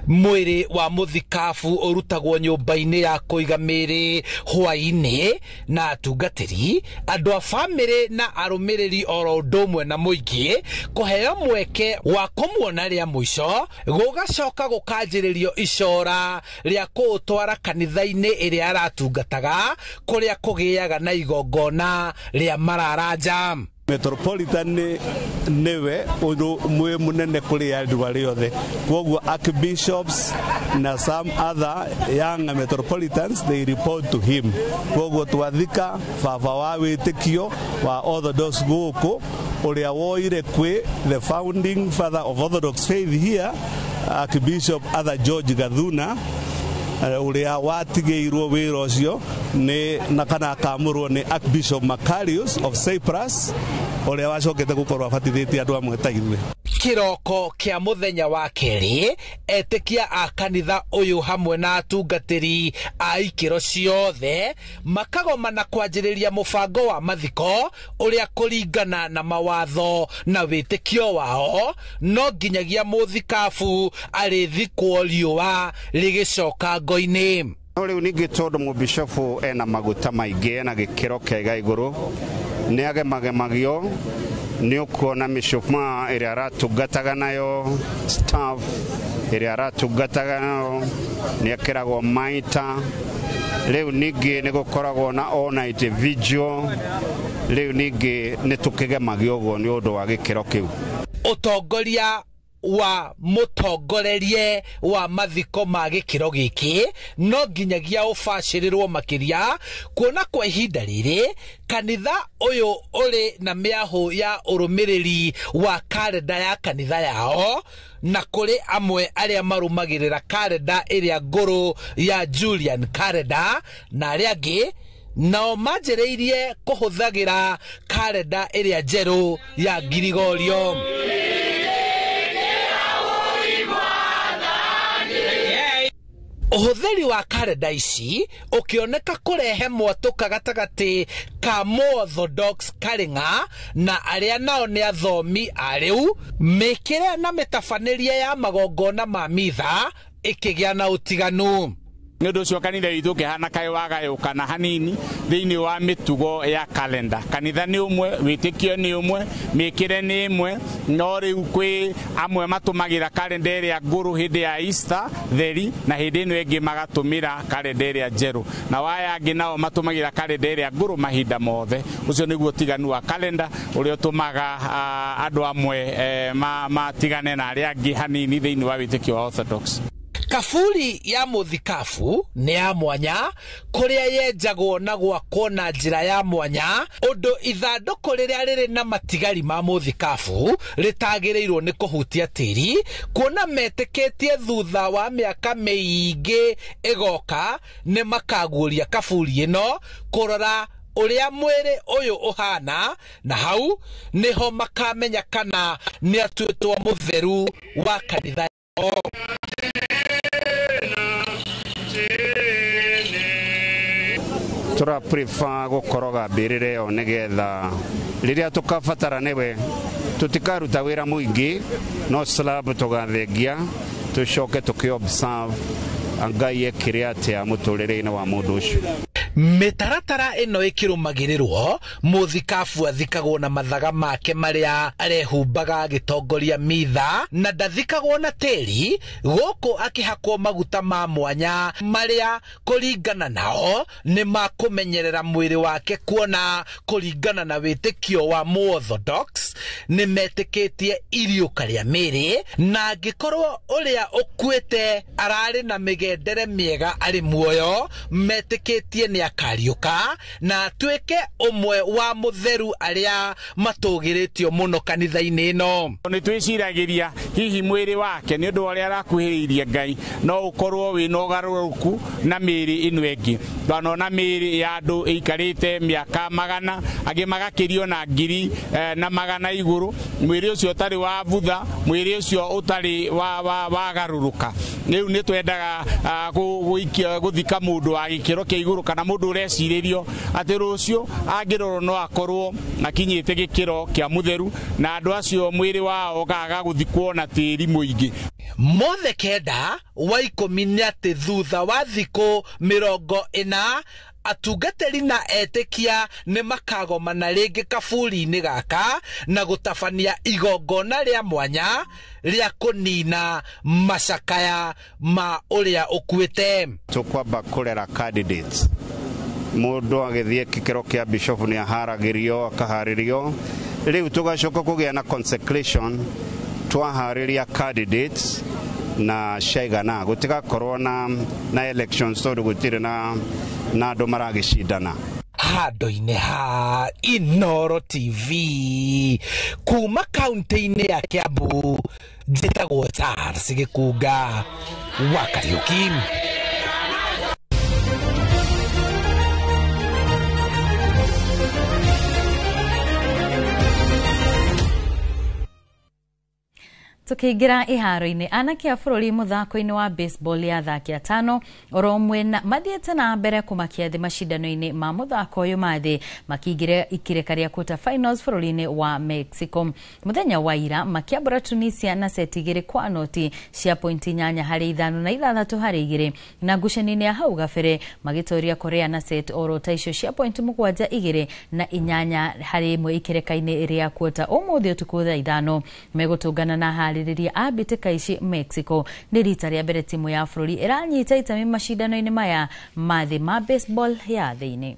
Mwĩrĩ wa mũthikabu ũrutagwo nyũmba-inĩ ya kũiga mĩĩrĩ hwaĩ-inĩ, na atungatĩri, andũ a bamĩrĩ na arũmĩrĩri oro ũndũ ũmwe na mũingĩ kũheo mweke wa kũmuona rĩa mũico, gũgacoka gũkanjĩrĩrio icora rĩa kũũtwara kanitha-inĩ ĩrĩa aratungataga, kũrĩa kũgĩaga na igongona rĩa mararanja. Metropolitan niwe mwe munene kuri andu aria othe, koguo archbishops na some other young metropolitans they report to him. Koguo twathika baba wa witikio wa Orthodox guku uria woire kwi the founding father of Orthodox faith here, Archbishop Arthur George Gathuna, uria watigeirwo wira ucio ni na kana akamurwo ni Archbishop Macarius of Cyprus uria wacokete gukorwo abatithitie andu amwe ta ithuĩ. Kĩroko kĩa mũthenya wa kerĩ, etĩkia a kanitha ũyũ hamwe na atungatĩri a ikĩro ciothe makagomana kwanjĩrĩria mũbango wa mathiko ũrĩa kũringana na mawatho na wĩtĩkio wao no nginyagia mũthikabu arĩthikwo riũa rĩgĩcoka ngo-inĩ. No rĩu ningĩ tondũ mũbishofu ena maguta maingĩ, ena gĩkĩro kĩega igũrũ, nĩ agemagemagio nĩ ũkuona mĩcumaa ĩrĩa aratungataga nayo, staff ĩrĩa aratungataga nayo nĩ ekĩragwo maita. Rĩu ningĩ nĩ gũkoragwo na all night vigil. Rĩu ningĩ nĩ tũkĩgemagio ũguo nĩ ũndũ wa gĩkĩro kĩu. Ũtongoria wa mũtongorerie wa mathiko ma gĩkĩro gĩkĩ no nginyagia ũbacĩrĩrwo makĩria, kuona kwa ihinda rĩrĩ kanitha ũyũ ũrĩ na mĩahũ ya ũrũmĩrĩri wa karenda ya kanitha yao, na kũrĩ amwe arĩa marũmagĩrĩra karenda ĩrĩa ngũrũ ya Julian karenda, na arĩa angĩ nao manjĩrĩirie kũhũthagĩra karenda ĩrĩa njerũ ya Girigorio. Ũhũthĩri wa karenda ici ũkĩoneka kũrehe mwatũka gatagatĩ ka Orthodox Karĩng'a na arĩa nao nĩ athomi a rĩu, mĩkĩre na mĩtabanĩrie ya magongona ma mitha ĩkĩgĩa na ũtiganu. Nĩ ũndũ ũcio kanitha witũ ũkĩhana kaĩ wagayũkana hanini thĩinĩ wa mĩtugo ya kalenda. Kanitha nĩ ũmwe, wĩtĩkio nĩ ũmwe, mĩkĩre nĩ ĩmwe, no rĩu kwĩ amwe matũmagĩra kalenda ĩrĩa ngũrũ hĩndĩ ya Easter theri, na hĩndĩ ĩno ĩngĩ magatũmĩra kalenda ĩrĩa njerũ, na waya angĩ nao matũmagĩra kalenda ĩrĩa ngũrũ mahinda mothe. Ũcio nĩguo ũtiganu wa kalenda ũrĩa ũtũmaga andũ amwe matigane na arĩa angĩ hanini thĩinĩ wa wĩtĩkio wa Orthodox. Kaburi ya mũthikabu nĩ ya mwanya kũrĩa yenjagwo na gwakwo na njĩra ya mwanya, ũndũ ithandũkũ rĩrĩa rĩrĩ na matigari ma mũthikabu rĩtagĩrĩirwo nĩ kũhutia tĩri, kuona metĩkĩtie thutha wa mĩaka mĩingĩ ĩgoka nĩ makaguũria kaburi ĩno kũrora ũrĩa mwĩrĩ ũyũ ũhana, na hau nĩho makamenya kana nĩ atuĩtwo mũtheru wa kanitha yao. Tura prefer gũkoroga mbĩrĩra ĩyo nĩgetha rĩrĩa tũkabatara nĩwe tũtikaruta wĩra mũingĩ, no slab tũgathengia tũcoke tũkĩ observe Ngai ekire atĩa mũtũrĩre-inĩ wa mũndũ ũcio. Mĩtaratara ĩno ĩkĩrũmagĩrĩrwo, mũthikabu athikagwo na mathaga make marĩa arehumbaga agĩtongoria mitha, na ndathikagwo na tĩri, gũkũ akĩhakwo maguta ma mwanya marĩa kũringana nao nĩ makũmenyerera mwĩrĩ wake, kuona kũringana na wĩtĩkio wa Orthodox nĩ metĩkĩtie iriũka rĩa mĩĩrĩ, na angĩkorwo ũrĩa ũkuĩte ararĩ na mĩgendere mĩega arĩ muoyo, metĩkĩtie nĩ akariũka na atuĩke ũmwe wa mũtheru arĩa matũgĩrĩtio mũno kanitha-inĩ ĩno. Nĩ twĩciragĩria hihi mwĩrĩ wake nĩ ũndũ wa ũrĩa arakuhĩrĩirie Ngai no ũkorwo wĩna ũgarũrũku na mĩĩrĩ ĩno ĩngĩ. Twanona mĩĩrĩ ya andũ ĩikarĩte mĩaka magana, angĩ magakĩrio na ngiri na magana igũrũ, mwĩrĩ ũcio ũtarĩ wa butha, mwĩrĩ ũcio ũtarĩ wagarũrũka. Rĩu nĩ twendaga gũthika mũndũ wa gĩkĩro kĩa igũrũ kana mũndũ ũrecirĩrio atĩ rũciũ angĩrorwo no akorwo akinyĩte gĩkĩro kĩa mũtheru, na andũ acio mwĩrĩ wao ũkaga gũthikwo na tĩri mũingĩ. Mothe 9 wa 10 nĩ atĩ thutha wa thikũ 40 atungatĩri na etĩkia nĩ makagomana rĩngĩ kaburi-inĩ gaka na gũtabania igongona rĩa mwanya rĩa kũnina macakaya ma ũrĩa ũkuĩte. Tũkwamba kũrera candidates, mũndũ agĩthiĩ gĩkĩro kĩa bishop nĩ aharagĩrio akaharĩrio, rĩu tũgacoka kũgĩa na consecration, twaharĩria candidates na ciaigana, gũtigakorwo na elections tondũ gũtirĩ na andũ maragĩcindana. Handũ-inĩ ha Inooro TV kuma kaunti-inĩ ya Kiambu, njĩtagwo Charles Gĩkunga wa Kariũki. Tukiingira iharo-inĩ, anake a bũrũri mũthako-inĩ wa baseball ya athaki atano oro mwena mathiĩte na mbere kũmakia thĩ macindano-inĩ ma mũthako ũyũ ma thĩ, makĩingĩra ikĩrĩka rĩa quarter finals bũrũri-inĩ wa Mexico. Mũthenya wa ira makĩambũra Tunisia na seti 2-0 cia pointi 8 harĩ 5 na 6 harĩ 2, na ngucanio-inĩ ya hau gabere magĩtoria Korea na set oro ta icio cia pointi 7 2 na 8 harĩ 1 ikĩrĩka-inĩ rĩa quarter. Ũmũthĩ ũtukũ thaa 5 megũtũngana na harĩrĩria a mbĩtĩka ici Mexico. Nĩ rita rĩa mbere timu ya bũrũri ĩranyita itemi macindano-inĩ maya ma thĩ ma baseball ya thĩ-inĩ.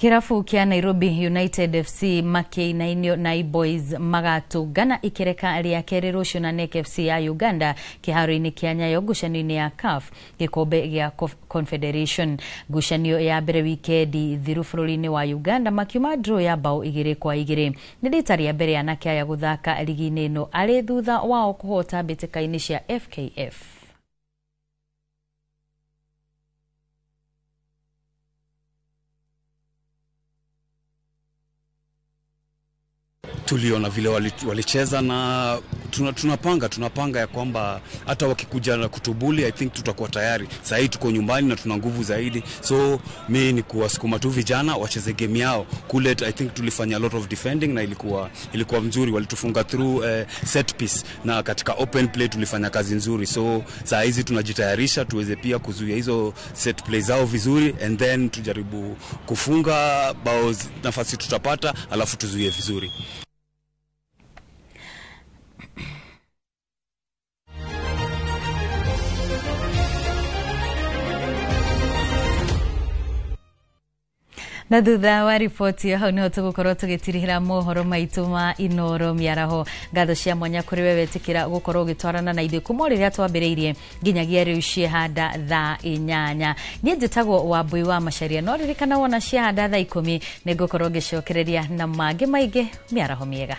Kĩrabu kĩa Nairobi United FC makĩinainio na Boys magatũngana ikĩreka rĩa kerĩ rũciũ na NEC FC ya Uganda kĩharo-inĩ kĩa Nyayo ngucanio-inĩ ya CAF gĩkombe gĩa Confederation. Ngucanio ya mbere wikendi thiru bũrũri-inĩ wa Uganda makiuma draw ya bao 2-2. Nĩ rita rĩa mbere anake aya gũthaka ligi-inĩ ĩno arĩ thutha wao kũhota mbĩtĩka-inĩ cia FKF. Tuliona vile walicheza na tunapanga ya kwamba hata wakikuja na kutubuli, I think tutakuwa tayari. Sasa hii tuko nyumbani na tuna nguvu zaidi, so mi ni kuwasukuma tu vijana wacheze game yao kule. I think tulifanya a lot of defending na ilikuwa mzuri, walitufunga through set piece na katika open play tulifanya kazi nzuri. So saa hizi tunajitayarisha tuweze pia kuzuia hizo set play zao vizuri, and then tujaribu kufunga bao nafasi tutapata, alafu tuzuie vizuri. Na thutha wa riboti ĩyo hau nĩho tũgũkorwo tũgĩtirihĩra mohoro maitũ ma Inoro mĩaraho. Ngatho cia mwanya kũrĩ we wetĩkĩra gũkorwo ũgĩtwarana na ithuĩ kuma rĩrĩa twambĩrĩirie nginyagia rĩu ciehanda thaa 8. Niĩ njĩtagwo Wambui wa Macharia, no ririkana wona ciehanda thaa 10 nĩngũkorwo ngĩcokereria na mangĩ maingĩ. Mĩaraho mĩega.